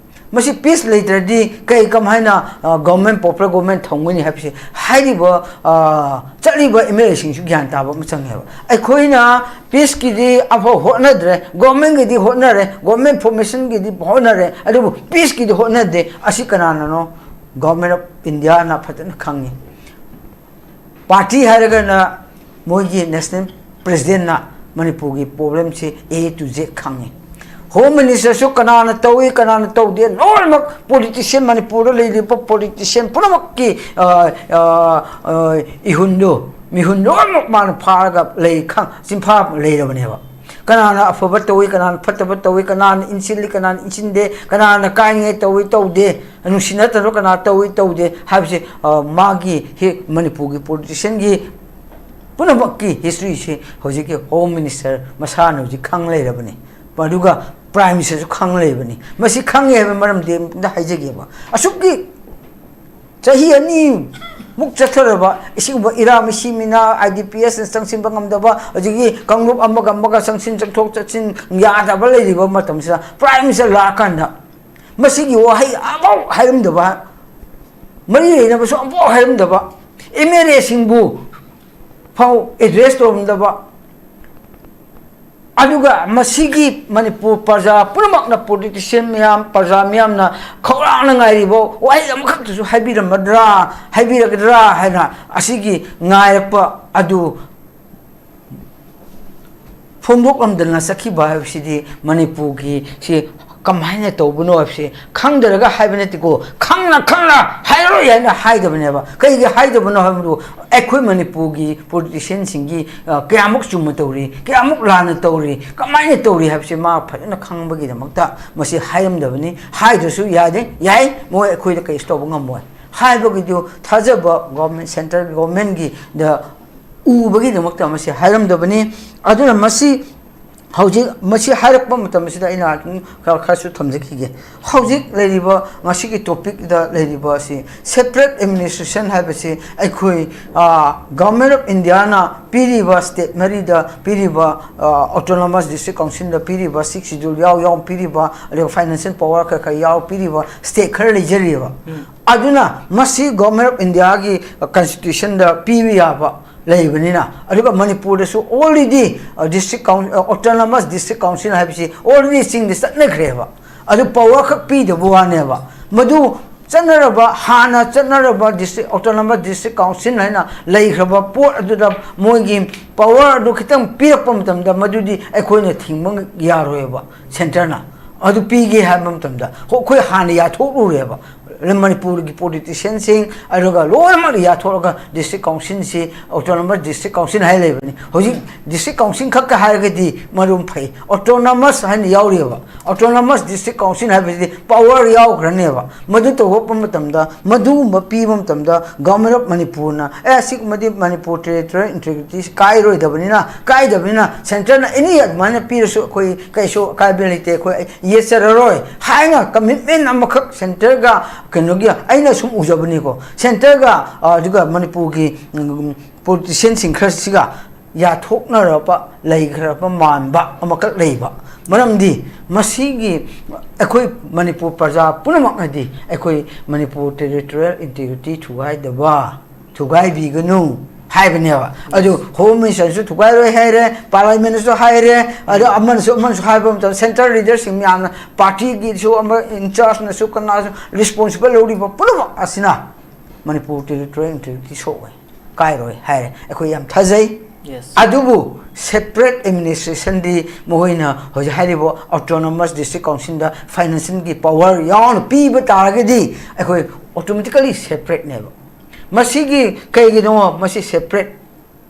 ꯃꯁꯤ ꯄꯤꯁ ꯂꯩꯇ꯭ꯔꯗꯤ ꯀꯩ ꯀꯃꯥꯏꯅ, ꯑ, ꯒꯣꯚꯔꯟꯃꯦꯟ, ꯄꯣꯄꯨꯂꯔ ꯒꯣꯚꯔꯟꯃꯦꯟ ꯊꯝꯒꯅꯤ ꯍꯥꯏꯕꯁꯤ ꯍꯥꯏꯔꯤꯕ, ꯑ, ꯆꯠꯂꯤꯕ ꯑꯦꯝ ꯑꯦꯜ ꯑꯦꯁꯤꯡꯁꯨ ꯒ꯭ꯌꯥꯟ ꯇꯥꯕ ꯑꯃ ꯆꯪꯉꯦꯕ꯫ ꯑꯩꯈꯣꯏꯅ ꯄꯤꯁꯀꯤꯗꯤ ꯑꯐꯥꯎ ꯍꯣꯠꯅꯗ꯭ꯔꯦ, ꯒꯣꯚꯔꯟꯃꯦꯟꯒꯤꯗꯤ ꯍꯣꯠꯅꯔꯦ, ꯒꯣꯚꯔꯟꯃꯦꯟ ꯐꯣꯔꯃꯦꯁꯟꯒꯤꯗꯤ ꯍꯣꯠꯅꯔꯦ, ꯑꯗꯨꯕꯨ ꯄꯤꯁꯀꯤꯗꯤ ꯍꯣꯠꯅꯗꯦ꯫ ꯑꯁꯤ ꯀꯅꯥꯅꯅꯣ? ꯒꯣꯚꯔꯟꯃꯦꯟ ꯑꯣꯐ ꯏꯟꯗꯤꯌꯥꯅ ꯐꯖꯅ ꯈꯪꯉꯤ꯫ ꯄꯥꯔꯇꯤ ꯍꯥꯏꯔꯒꯅ ꯃꯣꯏꯒꯤ ꯅꯦꯁꯅꯦꯜ ꯄ꯭ꯔꯦꯁꯤꯗꯦꯟꯠꯅ ꯃꯅꯤꯄꯨꯔꯒꯤ ꯄ꯭ꯔꯣꯕ꯭ꯂꯦꯝꯁꯤ A to Z ꯈꯪꯉꯤ꯫ ꯍꯣꯝ ꯃꯤꯅꯤꯁꯇꯔꯁꯨ ꯀꯅꯥꯅ ꯇꯧꯏ, ꯀꯅꯥꯅ ꯇꯧꯗꯦ, ꯂꯣꯏꯅꯃꯛ ꯄꯣꯂꯤꯇꯤꯁꯤꯌꯟ, ꯃꯅꯤꯄꯨꯔꯗ ꯂꯩꯔꯤꯕ ꯄꯣꯂꯤꯇꯤꯁꯤꯌꯟ ꯄꯨꯝꯅꯃꯛꯀꯤ, ꯑ, ꯑ, ꯑ, ꯏꯍꯨꯟꯗꯨ, ꯃꯤꯍꯨꯟ ꯂꯣꯏꯅꯃꯛ ꯃꯥꯅ ꯐꯥꯔꯒ ꯂꯩ, ꯈꯪ-, ꯆꯤꯟꯐꯥ ꯂꯩꯔꯕꯅꯦꯕ꯫ ꯀꯅꯥꯅ ꯑꯐꯕ ꯇꯧꯏ, ꯀꯅꯥꯅ ꯐꯠꯇꯕ ꯇꯧꯏ, ꯀꯅꯥꯅ ꯏꯟꯁꯤꯜꯂꯤ, ꯀꯅꯥꯅ ꯏꯟꯁꯤꯟꯗꯦ, ꯀꯅꯥꯅ ꯀꯥꯏꯅꯤꯡꯉꯥꯏ ꯇꯧꯏ ꯇꯧꯗꯦ, ꯅꯨꯡꯁꯤꯅꯗꯕ ꯀꯅꯥ ꯇꯧꯏ ꯇꯧꯗꯦ ꯍꯥꯏꯕꯁꯦ, ꯑ, ꯃꯥꯒꯤ ꯍꯦꯛ ꯃꯅꯤꯄꯨꯔꯒꯤ ꯄꯣꯂꯤꯇꯤꯁꯤꯌꯥꯟꯒꯤ ꯄꯨꯝꯅꯃꯛꯀꯤ ꯍꯤꯁꯇ꯭ꯔꯤꯁꯤ ꯍꯧꯖꯤꯛꯀꯤ ꯍꯣꯝ ꯃꯤꯅꯤꯁꯇꯔ ꯃꯁꯥꯅ ꯍꯧꯖꯤꯛ ꯈꯪ ꯂꯩꯔꯕꯅꯤ꯫ ꯑꯗꯨꯒ ꯄ꯭ꯔꯥꯏꯝ ꯃꯤꯅꯤꯁꯇꯔꯁꯨ ꯈꯪ ꯂꯩꯕꯅꯤ꯫ ꯃꯁꯤ ꯈꯪꯉꯦ ꯍꯥꯏꯕ ꯃꯔꯝꯗꯤ ꯑꯝꯇ ꯍꯥꯏꯖꯒꯦꯕ꯫ ꯑꯁꯨꯛꯀꯤ ꯆꯍꯤ ꯑꯅꯤꯃꯨꯛ ꯆꯠꯊꯔꯕ ꯑꯁꯤꯒꯨꯝꯕ ꯏꯔꯥ ꯃꯤꯁꯤ ꯃꯤꯅꯥ, ꯑꯥꯏ ꯗꯤ ꯄꯤ ꯑꯦꯁꯅ ꯆꯪꯁꯤꯟꯕ ꯉꯝꯗꯕ, ꯍꯧꯖꯤꯛꯀꯤ ꯀꯥꯡꯂꯨꯞ ꯑꯃꯒ ꯑꯃꯒ ꯆꯪꯁꯤꯟ ꯆꯪꯊꯣꯛ ꯆꯠꯁꯤꯟ ꯌꯥꯗꯕ ꯂꯩꯔꯤꯕ ꯃꯇꯝꯁꯤꯗ, ꯄ꯭ꯔꯥꯏꯝ ꯃꯤꯅꯤꯁꯇꯔ ꯂꯥꯛꯑꯀꯥꯟꯗ ꯃꯁꯤꯒꯤ ꯋꯥꯍꯩ ꯑꯃꯐꯥꯎ ꯍꯥꯏꯔꯝꯗꯕ, ꯃꯔꯤ ꯂꯩꯅꯕꯁꯨ ꯑꯃꯐꯥꯎ ꯍꯥꯏꯔꯝꯗꯕ, ꯑꯦꯝ ꯑꯦꯜ ꯑꯦꯁꯤꯡꯕꯨ ꯐꯥꯎ ꯑꯦꯗ꯭ꯔꯦꯁ ꯇꯧꯔꯝꯗꯕ, ꯑꯗꯨꯒ ꯃꯁꯤꯒꯤ ꯃꯅꯤꯄꯨꯔ ꯄ꯭ꯔꯖꯥ ꯄꯨꯝꯅꯃꯛꯅ, ꯄꯣꯂꯤꯇꯤꯁꯤꯌꯥꯟ ꯃꯌꯥꯝ, ꯄ꯭ꯔꯖꯥ ꯃꯤꯌꯥꯝꯅ ꯈꯧꯔꯥꯡꯅ ꯉꯥꯏꯔꯤꯕ ꯋꯥꯍꯩ ꯑꯃꯈꯛꯇꯁꯨ ꯍꯥꯏꯕꯤꯔꯝꯃꯗ꯭ꯔꯥ, ꯍꯥꯏꯕꯤꯔꯒꯗ꯭ꯔꯥ ꯍꯥꯏꯅ ꯑꯁꯤꯒꯤ ꯉꯥꯏꯔꯛꯄ ꯑꯗꯨ ꯐꯣꯡꯗꯣꯛꯂꯝꯗꯅ ꯆꯠꯈꯤꯕ ꯍꯥꯏꯕꯁꯤꯗꯤ ꯃꯅꯤꯄꯨꯔꯒꯤ ꯁꯤ ꯀꯃꯥꯏꯅ ꯇꯧꯕꯅꯣ ꯍꯥꯏꯕꯁꯤ ꯈꯪꯗꯔꯒ ꯍꯥꯏꯕ ꯅꯠꯇꯦꯀꯣ, ꯈꯪꯅ ꯈꯪꯅ ꯍꯥꯏꯔꯔꯣꯏ ꯍꯥꯏꯅ ꯍꯥꯏꯗꯕꯅꯦꯕ꯫ ꯀꯩꯒꯤ ꯍꯥꯏꯗꯕꯅꯣ ꯍꯥꯏꯕꯗꯨ ꯑꯩꯈꯣꯏ ꯃꯅꯤꯄꯨꯔꯒꯤ ꯄꯣꯂꯤꯇꯤꯁꯤꯌꯥꯟꯁꯤꯡꯒꯤ, ꯑ, ꯀꯌꯥꯃꯨꯛ ꯆꯨꯝꯅ ꯇꯧꯔꯤ, ꯀꯌꯥꯃꯨꯛ ꯂꯥꯟꯅ ꯇꯧꯔꯤ, ꯀꯃꯥꯏꯅ ꯇꯧꯔꯤ ꯍꯥꯏꯕꯁꯤ ꯃꯥ ꯐꯖꯅ ꯈꯪꯕꯒꯤꯗꯃꯛꯇ ꯃꯁꯤ ꯍꯥꯏꯔꯝꯗꯕꯅꯤ꯫ ꯍꯥꯏꯗ꯭ꯔꯁꯨ ꯌꯥꯗꯦ, ꯌꯥꯏ, ꯃꯣꯏ ꯑꯩꯈꯣꯏꯗ ꯀꯩꯁꯨ ꯇꯧꯕ ꯉꯝꯃꯣꯏ ꯍꯥꯏꯕꯒꯤꯗꯨ ꯊꯥꯖꯕ ꯒꯣꯔꯃꯦꯟ, ꯁꯦꯟꯇ꯭ꯔꯦꯜ ꯒꯣꯔꯃꯦꯟꯒꯤꯗ ꯎꯕꯒꯤꯗꯃꯛꯇ ꯃꯁꯤ ꯍꯥꯏꯔꯝꯗꯕꯅꯤ꯫ ꯑꯗꯨꯅ ꯃꯁꯤ ꯍꯧꯖꯤꯛ ꯃꯁꯤ ꯍꯥꯏꯔꯛꯄ ꯃꯇꯝ ꯑꯁꯤꯗ ꯑꯩꯅ ꯑꯗꯨꯝ ꯈꯔ, ꯈꯔꯁꯨ ꯊꯝꯖꯈꯤꯒꯦ꯫ ꯍꯧꯖꯤꯛ ꯂꯩꯔꯤꯕ ꯉꯁꯤꯒꯤ ꯇꯣꯄꯤꯛꯇ ꯂꯩꯔꯤꯕ ꯑꯁꯤ ꯁꯦꯄꯔꯦꯠ ꯑꯦꯗꯃꯤꯅꯤꯁꯇ꯭ꯔꯦꯁꯟ ꯍꯥꯏꯕꯁꯤ ꯑꯩꯈꯣꯏ, ꯑ, ꯒꯚꯔꯟꯃꯦꯟ ꯑꯣꯐ ꯏꯟꯗꯤꯌꯥꯅ ꯄꯤꯔꯤꯕ ꯁ꯭ꯇꯦꯠ ꯃꯔꯤꯗ ꯄꯤꯔꯤꯕ, ꯑ, ꯑꯣꯇꯣꯅꯣꯃꯁ ꯗꯤꯁꯇ꯭ꯔꯤꯛ ꯀꯥꯎꯟꯁꯤꯜꯗ ꯄꯤꯔꯤꯕ, ꯁꯤꯛꯁ ꯁꯤꯗꯨꯜ ꯌꯥꯎ ꯌꯥꯎ ꯄꯤꯔꯤꯕ, ꯑꯗꯨꯒ ꯐꯥꯏꯅꯥꯟꯁꯤꯌꯦꯜ ꯄꯋꯥꯔ ꯈꯔ ꯈꯔ ꯌꯥꯎ ꯄꯤꯔꯤꯕ ꯁ꯭ꯇꯦꯠ ꯈꯔ ꯂꯩꯖꯔꯤꯑꯕ꯫ ꯑꯗꯨꯅ ꯃꯁꯤ ꯒꯚꯔꯟꯃꯦꯟ ꯑꯣꯐ ꯏꯟꯗꯤꯌꯥꯒꯤ ꯀꯟꯁꯇꯤꯇ꯭ꯌꯨꯁꯟꯗ ꯄꯤꯕ ꯌꯥꯕ ꯂꯩꯕꯅꯤꯅ, ꯑꯗꯨꯒ ꯃꯅꯤꯄꯨꯔꯗꯁꯨ already, ꯑ, ꯗꯤꯁꯇ꯭ꯔꯤꯛ ꯀꯥꯎꯟ-, ꯑ, ꯑꯣꯇꯣꯅꯣꯃꯁ ꯗꯤꯁꯇ꯭ꯔꯤꯛ ꯀꯥꯎꯟꯁꯤꯜ ꯍꯥꯏꯕꯁꯤ already ꯆꯤꯡꯗ ꯆꯠꯅꯈ꯭ꯔꯦꯕ꯫ ꯑꯗꯨ ꯄꯋꯥꯔ ꯈꯛ ꯄꯤꯗꯕ ꯋꯥꯅꯦꯕ꯫ ꯃꯗꯨ ꯆꯠꯅꯔꯕ, ꯍꯥꯟꯅ ꯆꯠꯅꯔꯕ ꯗꯤꯁꯇ꯭ꯔꯤꯛ, ꯑꯣꯇꯣꯅꯣꯃꯁ ꯗꯤꯁꯇ꯭ꯔꯤꯛ ꯀꯥꯎꯟꯁꯤꯜ ꯍꯥꯏꯅ ꯂꯩꯈ꯭ꯔꯕ ꯄꯣꯠ ꯑꯗꯨꯗ ꯃꯣꯏꯒꯤ ꯄꯋꯥꯔ ꯑꯗꯨ ꯈꯤꯇꯪ ꯄꯤꯔꯛꯄ ꯃꯇꯝꯗ ꯃꯗꯨꯗꯤ ꯑꯩꯈꯣꯏꯅ ꯊꯤꯡꯕ ꯌꯥꯔꯣꯏꯕ ꯁꯦꯟꯇꯔꯅ꯫ ꯑꯗꯨ ꯄꯤꯒꯦ ꯍꯥꯏꯕ ꯃꯇꯝꯗ ꯑꯩꯈꯣꯏ ꯍꯥꯟꯅ ꯌꯥꯊꯣꯛꯂꯨꯔꯦꯕ꯫ ꯃꯅꯤꯄꯨꯔꯒꯤ ꯄꯣꯂꯤꯇꯤꯁꯤꯌꯥꯟꯁꯤꯡ ꯑꯗꯨꯒ ꯂꯣꯏꯅꯃꯛ ꯌꯥꯊꯣꯛꯑꯒ ꯗꯤꯁꯇ꯭ꯔꯤꯛ ꯀꯥꯎꯟꯁꯤꯜꯁꯤ ꯑꯣꯇꯣꯅꯣꯃꯁ ꯗꯤꯁꯇ꯭ꯔꯤꯛ ꯀꯥꯎꯟꯁꯤꯜ ꯍꯥꯏ ꯂꯩꯕꯅꯤ꯫ ꯍꯧꯖꯤꯛ ꯗꯤꯁꯇ꯭ꯔꯤꯛ ꯀꯥꯎꯟꯁꯤꯜ ꯈꯛꯀ ꯍꯥꯏꯔꯒꯗꯤ ꯃꯔꯨꯝ ꯐꯩ, ꯑꯣꯇꯣꯅꯣꯃꯁ ꯍꯥꯏꯅ ꯌꯥꯎꯔꯤꯑꯕ꯫ ꯑꯣꯇꯣꯅꯣꯃꯁ ꯗꯤꯁꯇ꯭ꯔꯤꯛ ꯀꯥꯎꯟꯁꯤꯜ ꯍꯥꯏꯕꯁꯤꯗꯤ ꯄꯋꯥꯔ ꯌꯥꯎꯈ꯭ꯔꯅꯦꯕ꯫ ꯃꯗꯨ ꯇꯧꯔꯛꯄ ꯃꯇꯝꯗ, ꯃꯗꯨꯒꯨꯝꯕ ꯄꯤꯕ ꯃꯇꯝꯗ, ꯒꯚꯔꯟꯃꯦꯟ ꯑꯣꯐ ꯃꯅꯤꯄꯨꯔꯅ ꯑꯦ ꯑꯁꯤꯒꯨꯝꯕꯗꯤ ꯃꯅꯤꯄꯨꯔ ꯇꯦꯔꯤꯇꯣꯔꯤꯌꯦꯜ ꯏꯟꯇꯤꯒ꯭ꯔꯤꯇꯤ ꯀꯥꯏꯔꯣꯏꯗꯕꯅꯤꯅ, ꯀꯥꯏꯗꯕꯅꯤꯅ ꯁꯦꯟꯇꯔꯅ ꯑꯦꯅꯤ ꯑꯗꯨꯃꯥꯏꯅ ꯄꯤꯔꯁꯨ ꯑꯩꯈꯣꯏ ꯀꯩꯁꯨ ꯑꯀꯥꯏꯕ ꯂꯩꯇꯦ, ꯑꯩꯈꯣꯏ ꯌꯦꯠꯆꯔꯔꯣꯏ ꯍꯥꯏꯅ ꯀꯃꯤꯠꯃꯦꯟ ꯑꯃꯈꯛ ꯁꯦꯟꯇꯔꯒ ꯀꯩꯅꯣꯒꯤ, ꯑꯩꯅ ꯁꯨꯝ ꯎꯖꯕꯅꯤꯀꯣ, ꯁꯦꯟꯇꯔꯒ, ꯑ, ꯑꯗꯨꯒ ꯃꯅꯤꯄꯨꯔꯒꯤ, ꯎꯝ, ꯄꯣꯂꯤꯇꯤꯁꯤꯌꯥꯟꯁꯤꯡ ꯈꯔꯁꯤꯒ ꯌꯥꯊꯣꯛꯅꯔꯕ, ꯂꯩꯈ꯭ꯔꯕ ꯃꯥꯟꯕ ꯑꯃꯈꯛ ꯂꯩꯕ꯫ ꯃꯔꯝꯗꯤ ꯃꯁꯤꯒꯤ ꯑꯩꯈꯣꯏ ꯃꯅꯤꯄꯨꯔ ꯄ꯭ꯔꯖꯥ ꯄꯨꯝꯅꯃꯛꯅꯗꯤ ꯑꯩꯈꯣꯏ ꯃꯅꯤꯄꯨꯔ ꯇꯦꯔꯤꯇꯣꯔꯤꯌꯦꯜ ꯏꯟꯇꯤꯒ꯭ꯔꯤꯇꯤ ꯊꯨꯒꯥꯏꯗꯕ, ꯊꯨꯒꯥꯏꯕꯤꯒꯅꯨ ꯍꯥꯏꯕꯅꯦꯕ꯫ ꯑꯗꯨ ꯍꯣꯝ ꯃꯤꯅꯤꯁꯇꯔꯁꯨ ꯊꯨꯒꯥꯏꯔꯣꯏ ꯍꯥꯏꯔꯦ, ꯄꯥꯔꯂꯥꯃꯦꯟꯅꯁꯨ ꯍꯥꯏꯔꯦ, ꯑꯗꯣ ꯑꯃꯅꯁꯨ ꯑꯃꯅꯁꯨ ꯍꯥꯏꯕ ꯃꯇꯝꯗ ꯁꯦꯟꯇ꯭ꯔꯦꯜ ꯂꯤꯗꯔꯁꯤꯡ ꯃꯌꯥꯝꯅ, ꯄꯥꯔꯇꯤꯒꯤꯁꯨ ꯑꯃ ꯏꯟꯆꯥꯔꯖꯅꯁꯨ ꯀꯅꯥꯁꯨ ꯔꯦꯁꯄꯣꯟꯁꯤꯕꯜ ꯂꯧꯔꯤꯕ ꯄꯨꯝꯅꯃꯛ ꯑꯁꯤꯅ ꯃꯅꯤꯄꯨꯔ ꯇꯦꯔꯤꯇꯣꯔꯤꯌꯦꯜ ꯏꯟꯇꯤꯒ꯭ꯔꯤꯇꯤ ꯁꯣꯛꯑꯣꯏ, ꯀꯥꯏꯔꯣꯏ ꯍꯥꯏꯔꯦ꯫ ꯑꯩꯈꯣꯏ ꯌꯥꯝ ꯊꯥꯖꯩ꯫ Yes. ꯑꯗꯨꯕꯨ ꯁꯦꯄꯔꯦꯠ ꯑꯦꯗꯃꯤꯅꯤꯁꯇ꯭ꯔꯦꯁꯟꯗꯤ ꯃꯈꯣꯏꯅ ꯍꯧꯖꯤꯛ ꯍꯥꯏꯔꯤꯕ ꯑꯣꯇꯣꯅꯣꯃꯁ ꯗꯤꯁꯇ꯭ꯔꯤꯛ ꯀꯥꯎꯟꯁꯤꯜꯗ ꯐꯥꯏꯅꯥꯟꯁꯤꯌꯦꯜꯒꯤ ꯄꯋꯥꯔ ꯌꯥꯎꯅ ꯄꯤꯕ ꯇꯥꯔꯒꯗꯤ ꯑꯩꯈꯣꯏ ꯑꯣꯇꯣꯃꯦꯇꯤꯀꯦꯂꯤ ꯁꯦꯄꯔꯦꯠꯅꯦꯕ꯫ ꯃꯁꯤꯒꯤ ꯀꯩꯒꯤꯅꯣ ꯃꯁꯤ ꯁꯦꯄꯔꯦꯠ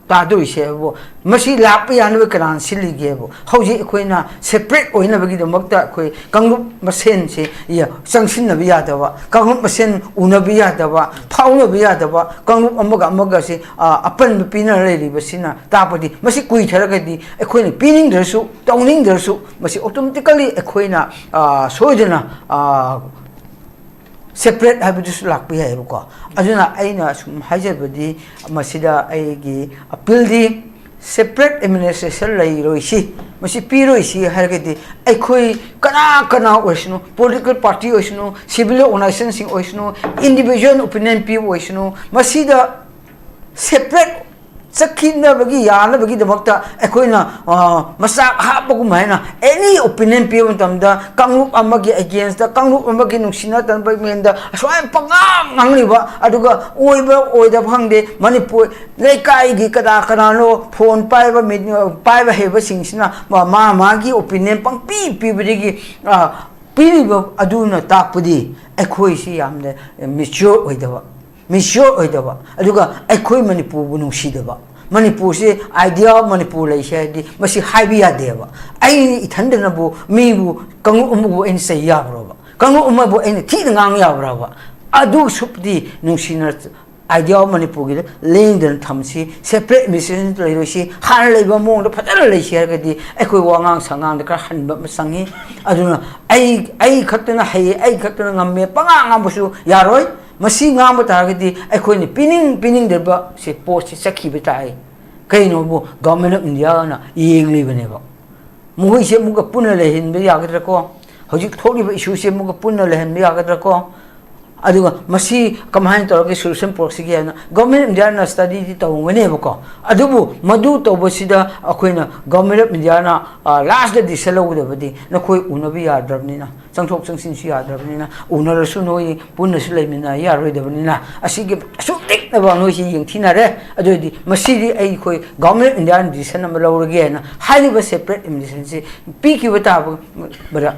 ꯇꯥꯗꯣꯏꯁꯦꯕꯨ? ꯃꯁꯤ ꯂꯥꯛꯄ ꯌꯥꯅꯕ ꯀꯅꯥꯅ ꯁꯤꯜꯂꯤꯒꯦꯕꯨ? ꯍꯧꯖꯤꯛ ꯑꯩꯈꯣꯏꯅ ꯁꯦꯄꯔꯦꯠ ꯑꯣꯏꯅꯕꯒꯤꯗꯃꯛꯇ ꯑꯩꯈꯣꯏ ꯀꯥꯡꯂꯨꯞ ꯃꯁꯦꯟꯁꯤ ꯌ-, ꯆꯪꯁꯤꯟꯅꯕ ꯌꯥꯗꯕ, ꯀꯥꯡꯂꯨꯞ ꯃꯁꯦꯟ ꯎꯅꯕ ꯌꯥꯗꯕ, ꯐꯥꯎꯅꯕ ꯌꯥꯗꯕ, ꯀꯥꯡꯂꯨꯞ ꯑꯃꯒ ꯑꯃꯒꯁꯤ, ꯑ, ꯑꯄꯟꯕ ꯄꯤꯅꯔ ꯂꯩꯔꯤꯕꯁꯤꯅ ꯇꯥꯛꯄꯗꯤ ꯃꯁꯤ ꯀꯨꯏꯊꯔꯒꯗꯤ ꯑꯩꯈꯣꯏꯅ ꯄꯤꯅꯤꯡꯗ꯭ꯔꯁꯨ, ꯇꯧꯅꯤꯡꯗ꯭ꯔꯁꯨ ꯃꯁꯤ ꯑꯣꯇꯣꯃꯦꯇꯤꯀꯦꯂꯤ ꯑꯩꯈꯣꯏꯅ, ꯑ, ꯁꯣꯏꯗꯅ, ꯑ, ꯁꯦꯄꯔꯦꯠ ꯍꯥꯏꯕꯗꯨꯁꯨ ꯂꯥꯛꯄ ꯌꯥꯏꯑꯕꯀꯣ꯫ ꯑꯗꯨꯅ ꯑꯩꯅ ꯁꯨꯝ ꯍꯥꯏꯖꯕꯗꯤ, ꯃꯁꯤꯗ ꯑꯩꯒꯤ ꯑꯄꯤꯜꯗꯤ ꯁꯦꯄꯔꯦꯠ ꯑꯦꯗꯃꯤꯅꯤꯁꯇ꯭ꯔꯦꯁꯟ ꯂꯩꯔꯣꯏꯁꯤ, ꯃꯁꯤ ꯄꯤꯔꯣꯏꯁꯤ ꯍꯥꯏꯔꯒꯗꯤ ꯑꯩꯈꯣꯏ ꯀꯅꯥ ꯀꯅꯥ ꯑꯣꯏꯁꯅꯨ, ꯄꯣꯂꯤꯇꯤꯀꯦꯜ ꯄꯥꯔꯇꯤ ꯑꯣꯏꯁꯅꯨ, ꯁꯤꯚꯤꯜ ꯑꯣꯔꯒꯅꯥꯏꯖꯦꯁꯟꯁꯤꯡ ꯑꯣꯏꯁꯅꯨ, ꯏꯟꯗꯤꯚꯤꯖꯨꯋꯦꯜ ꯑꯣꯄꯤꯅꯤꯌꯟ ꯄꯤꯕ ꯑꯣꯏꯁꯅꯨ, ꯃꯁꯤꯗ ꯁꯦꯄꯔꯦꯠ ꯆꯠꯈꯤꯅꯕꯒꯤ ꯌꯥꯅꯕꯒꯤꯗꯃꯛꯇ ꯑꯩꯈꯣꯏꯅ, ꯑ, ꯃꯆꯥꯛ ꯍꯥꯞꯄꯒꯨꯝ ꯍꯥꯏꯅ ꯑꯦꯅꯤ ꯑꯣꯄꯤꯅꯤꯌꯟ ꯄꯤꯕ ꯃꯇꯝꯗ ꯀꯥꯡꯂꯨꯞ ꯑꯃꯒꯤ ꯑꯦꯒꯦꯟꯁꯇ, ꯀꯥꯡꯂꯨꯞ ꯑꯃꯒꯤ ꯅꯨꯡꯁꯤꯅ ꯇꯟꯕꯒꯤ ꯃꯦꯟꯗ ꯑꯁꯨꯃꯥꯏꯅ ꯄꯉꯥꯡ ꯉꯥꯡꯂꯤꯕ, ꯑꯗꯨꯒ ꯑꯣꯏꯕ ꯑꯣꯏꯗꯕ ꯈꯪꯗꯦ, ꯃꯅꯤꯄꯨꯔ ꯂꯩꯀꯥꯏꯒꯤ ꯀꯅꯥ ꯀꯅꯥꯅꯣ ꯐꯣꯟ ꯄꯥꯏꯕ, ꯃꯤ-, ꯄꯥꯏꯕ ꯍꯩꯕꯁꯤꯡꯁꯤꯅ ꯃꯥ, ꯃꯥ ꯃꯥꯒꯤ ꯑꯣꯄꯤꯅꯤꯌꯟ ꯄꯪꯄꯤ ꯄꯤꯕꯗꯒꯤ, ꯑ, ꯄꯤꯔꯤꯕ ꯑꯗꯨꯅ ꯇꯥꯛꯄꯗꯤ ꯑꯩꯈꯣꯏꯁꯤ ꯌꯥꯝꯅ mature ꯑꯣꯏꯗꯕ, mature ꯑꯣꯏꯗꯕ, ꯑꯗꯨꯒ ꯑꯩꯈꯣꯏ ꯃꯅꯤꯄꯨꯔꯕꯨ ꯅꯨꯡꯁꯤꯗꯕ, ꯃꯅꯤꯄꯨꯔꯁꯤ, idea of ꯃꯅꯤꯄꯨꯔ ꯂꯩꯁꯦ ꯍꯥꯏꯗꯤ ꯃꯁꯤ ꯍꯥꯏꯕ ꯌꯥꯗꯦꯕ꯫ ꯑꯩ ꯏꯊꯟꯗꯅꯕꯨ ꯃꯤꯕꯨ ꯀꯥꯡꯂꯨꯞ ꯑꯃꯕꯨ ꯑꯩꯅ ꯆꯩ ꯌꯥꯕ꯭ꯔꯣꯕ? ꯀꯥꯡꯂꯨꯞ ꯑꯃꯕꯨ ꯑꯩꯅ ꯊꯤꯅ ꯉꯥꯡ ꯌꯥꯕ꯭ꯔꯕ? ꯑꯗꯨ ꯁꯨꯞꯗꯤ ꯅꯨꯡꯁꯤꯅ idea of ꯃꯅꯤꯄꯨꯔꯒꯤꯗ ꯂꯦꯡꯗꯅ ꯊꯝꯁꯤ, separate administration ꯂꯩꯔꯣꯏꯁꯤ, ꯍꯥꯟꯅ ꯂꯩꯕ ꯃꯑꯣꯡꯗ ꯐꯖꯅ ꯂꯩꯁꯤ ꯍꯥꯏꯔꯒꯗꯤ ꯑꯩꯈꯣꯏ ꯋꯥꯉꯥꯡ ꯁꯉꯥꯡꯗ ꯈꯔ ꯍꯟꯕ ꯑꯃ ꯆꯪꯉꯤ꯫ ꯑꯗꯨꯅ ꯑꯩ, ꯑꯩ ꯈꯛꯇꯅ ꯍꯩꯌꯦ, ꯑꯩ ꯈꯛꯇꯅ ꯉꯝꯃꯦ, ꯄꯉꯥꯡ ꯉꯥꯡꯕꯁꯨ ꯌꯥꯔꯣꯏ꯫ ꯃꯁꯤ ꯉꯥꯡꯕ ꯇꯥꯔꯒꯗꯤ ꯑꯩꯈꯣꯏꯅ ꯄꯤꯅꯤꯡ ꯄꯤꯅꯤꯡꯗꯕ ꯁꯤ ꯄꯣꯠꯁꯤ ꯆꯠꯈꯤꯕ ꯇꯥꯏ꯫ ꯀꯩꯅꯣꯕꯨ Government of Indiaꯅ ꯌꯦꯡꯂꯤꯕꯅꯦꯕ꯫ ꯃꯈꯣꯏꯁꯦ ꯑꯃꯨꯛꯀ ꯄꯨꯟꯅ ꯂꯩꯍꯟꯕ ꯌꯥꯒꯗ꯭ꯔꯥꯀꯣ? ꯍꯧꯖꯤꯛ ꯊꯣꯛꯂꯤꯕ issueꯁꯦ ꯑꯃꯨꯛꯀ ꯄꯨꯟꯅ ꯂꯩꯍꯟꯕ ꯌꯥꯒꯗ꯭ꯔꯥꯀꯣ? ꯑꯗꯨꯒ ꯃꯁꯤ ꯀꯃꯥꯏꯅ ꯇꯧꯔꯒ solution ꯄꯨꯔꯛꯁꯤꯒꯦ ꯍꯥꯏꯅ Government of Indiaꯅ studyꯗꯤ ꯇꯧꯔꯝꯒꯅꯦꯕꯀꯣ꯫ ꯑꯗꯨꯕꯨ ꯃꯗꯨ ꯇꯧꯕꯁꯤꯗ ꯑꯩꯈꯣꯏꯅ Government of Indiaꯅ, ꯑ, lastꯇ decision ꯂꯧꯒꯗꯕꯗꯤ ꯅꯈꯣꯏ ꯎꯅꯕ ꯌꯥꯗ꯭ꯔꯕꯅꯤꯅ, ꯆꯪꯊꯣꯛ ꯆꯪꯁꯤꯟꯁꯨ ꯌꯥꯗ꯭ꯔꯕꯅꯤꯅ, ꯎꯅꯔꯁꯨ ꯅꯣꯏ ꯄꯨꯟꯅꯁꯨ ꯂꯩꯃꯤꯟꯅ ꯌꯥꯔꯣꯏꯗꯕꯅꯤꯅ, ꯑꯁꯤꯒꯤ ꯑꯁꯨꯛ ꯂꯤꯛꯅꯕ ꯅꯣꯏꯁꯤ ꯌꯦꯡꯊꯤꯅꯔꯦ꯫ ꯑꯗꯨ ꯑꯣꯏꯔꯗꯤ ꯃꯁꯤꯗꯤ ꯑꯩꯈꯣꯏ Government of Indiaꯅ decision ꯑꯃ ꯂꯧꯔꯒꯦ ꯍꯥꯏꯅ ꯍꯥꯏꯔꯤꯕ separate administrationꯁꯤ ꯄꯤꯈꯤꯕ ꯇꯥꯕꯗ,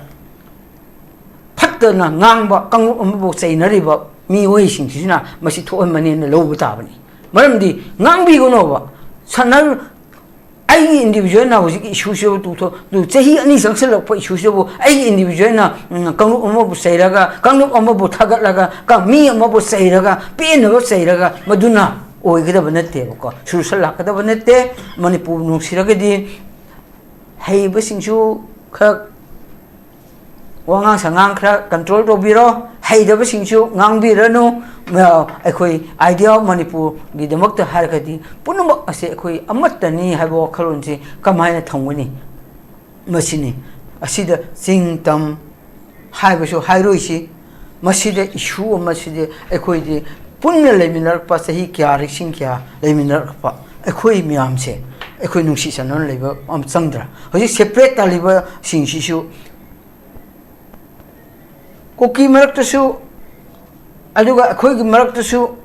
ꯐꯠꯇꯅ ꯉꯥꯡꯕ ꯀꯥꯡꯂꯨꯞ ꯑꯃꯕꯨ ꯆꯩꯅꯔꯤꯕ ꯃꯤꯑꯣꯏꯁꯤꯡꯁꯤꯅ ꯃꯁꯤ ꯊꯣꯛꯍꯟꯕꯅꯦꯅ ꯂꯧꯕ ꯇꯥꯕꯅꯤ꯫ ꯃꯔꯝꯗꯤ ꯉꯥꯡꯕꯤꯒꯅꯣꯕ꯫ ꯁꯅꯜ ꯑꯩꯒꯤ individualꯅ ꯍꯧꯖꯤꯛꯀꯤ issueꯁꯤꯕꯨ ꯇꯨ ꯊꯣ-, ꯇꯨ ꯆꯍꯤ ꯑꯅꯤ ꯆꯪꯁꯤꯜꯂꯛꯄ issueꯁꯤꯕꯨ ꯑꯩꯒꯤ individualꯅ, ꯎꯝ, ꯀꯥꯡꯂꯨꯞ ꯑꯃꯕꯨ ꯆꯩꯔꯒ, ꯀꯥꯡꯂꯨꯞ ꯑꯃꯕꯨ ꯊꯥꯒꯠꯂꯒ, ꯀ-, ꯃꯤ ꯑꯃꯕꯨ ꯆꯩꯔꯒ, ꯄꯦꯟꯅꯕ ꯆꯩꯔꯒ ꯃꯗꯨꯅ ꯑꯣꯏꯒꯗꯕ ꯅꯠꯇꯦꯕꯀꯣ꯫ Solution ꯂꯥꯛꯀꯗꯕ ꯅꯠꯇꯦ꯫ ꯃꯅꯤꯄꯨꯔ ꯅꯨꯡꯁꯤꯔꯒꯗꯤ ꯍꯩꯕꯁꯤꯡꯁꯨ ꯈꯔ ꯋꯥꯉꯥꯡ ꯁꯉꯥꯡ ꯈꯔ control ꯇꯧꯕꯤꯔꯣ, ꯍꯩꯇꯕꯁꯤꯡꯁꯨ ꯉꯥꯡꯕꯤꯔꯅꯨ꯫ ꯑ, ꯑꯩꯈꯣꯏ idea of ꯃꯅꯤꯄꯨꯔꯒꯤꯗꯃꯛꯇ ꯍꯥꯏꯔꯒꯗꯤ ꯄꯨꯝꯅꯃꯛ ꯑꯁꯦ ꯑꯩꯈꯣꯏ ꯑꯃꯠꯇꯅꯤ ꯍꯥꯏꯕ ꯋꯥꯈꯜꯂꯣꯟꯁꯤ ꯀꯃꯥꯏꯅ ꯊꯝꯒꯅꯤ? ꯃꯁꯤꯅꯤ꯫ ꯑꯁꯤꯗ ꯆꯤꯡ ꯇꯝ ꯍꯥꯏꯕꯁꯨ ꯍꯥꯏꯔꯣꯏꯁꯤ꯫ ꯃꯁꯤꯗ issue ꯑꯃꯁꯤꯗꯤ ꯑꯩꯈꯣꯏꯗꯤ ꯄꯨꯟꯅ ꯂꯩꯃꯤꯟꯅꯔꯛꯄ, ꯆꯍꯤ ꯀꯌꯥ, ꯂꯤꯁꯤꯡ ꯀꯌꯥ ꯂꯩꯃꯤꯟꯅꯔꯛꯄ ꯑꯩꯈꯣꯏ ꯃꯌꯥꯝꯁꯦ, ꯑꯩꯈꯣꯏ ꯅꯨꯡꯁꯤ ꯆꯥꯟꯅꯅ ꯂꯩꯕ ꯑꯃ ꯆꯪꯗ꯭ꯔꯥ? ꯍꯧꯖꯤꯛ separate ꯇꯥꯜꯂꯤꯕꯁꯤꯡꯁꯤꯁꯨ ꯀꯨꯀꯤ ꯃꯔꯛꯇꯁꯨ, ꯑꯗꯨꯒ ꯑꯩꯈꯣꯏꯒꯤ ꯃꯔꯛꯇꯁꯨ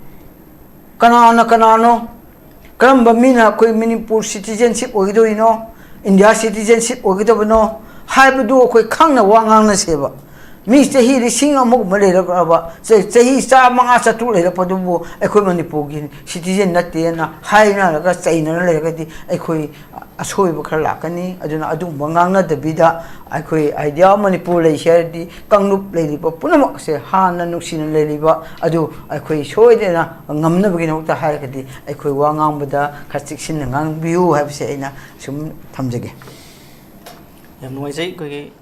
ꯀꯅꯥꯅ ꯀꯅꯥꯅꯣ, ꯀꯔꯝꯕ ꯃꯤꯅ ꯑꯩꯈꯣꯏ ꯃꯅꯤꯄꯨꯔ citizenship ꯑꯣꯏꯒꯗꯧꯔꯤꯅꯣ, India citizenship ꯑꯣꯏꯒꯗꯕꯅꯣ, ꯍꯥꯏꯕꯗꯨ ꯑꯩꯈꯣꯏ ꯈꯪꯅ ꯋꯥ ꯉꯥꯡꯅꯁꯦꯕ꯫ ꯃꯤ ꯆꯍꯤ ꯂꯤꯁꯤꯡ ꯑꯃꯒꯨꯝꯕ ꯂꯩꯔꯛꯂꯕ, ꯆ-, ꯆꯍꯤ ꯆꯥꯝꯃꯉꯥ ꯆꯥꯇ꯭ꯔꯨꯛ ꯂꯩꯔꯛꯄꯗꯨꯕꯨ ꯑꯩꯈꯣꯏ ꯃꯅꯤꯄꯨꯔꯒꯤ citizen ꯅꯠꯇꯦꯅ ꯍꯥꯏꯅꯔꯒ ꯆꯩꯅꯔ ꯂꯩꯔꯒꯗꯤ ꯑꯩꯈꯣꯏ ꯑꯁꯣꯏꯕ ꯈꯔ ꯂꯥꯛꯀꯅꯤ꯫ ꯑꯗꯨꯅ ꯑꯗꯨꯒꯨꯝꯕ ꯉꯥꯡꯅꯗꯕꯤꯗ ꯑꯩꯈꯣꯏ idea ꯃꯅꯤꯄꯨꯔ ꯂꯩꯁꯦ ꯍꯥꯏꯔꯗꯤ ꯀꯥꯡꯂꯨꯞ ꯂꯩꯔꯤꯕ ꯄꯨꯝꯅꯃꯛꯁꯦ ꯍꯥꯟꯅ ꯅꯨꯡꯁꯤꯅ ꯂꯩꯔꯤꯕ ꯑꯗꯨ ꯑꯩꯈꯣꯏ ꯁꯣꯏꯗꯅ ꯉꯝꯅꯕꯒꯤꯗꯃꯛꯇ ꯍꯥꯏꯔꯒꯗꯤ ꯑꯩꯈꯣꯏ ꯋꯥ ꯉꯥꯡꯕꯗ ꯈꯔ ꯆꯦꯛꯁꯤꯟꯅ ꯉꯥꯡꯕꯤꯌꯨ ꯍꯥꯏꯕꯁꯦ ꯑꯩꯅ ꯁꯨꯝ ꯊꯝꯖꯒꯦ꯫ ꯌꯥꯝ ꯅꯨꯡꯉꯥꯏꯖꯩ ꯑꯩꯈꯣꯏꯒꯤ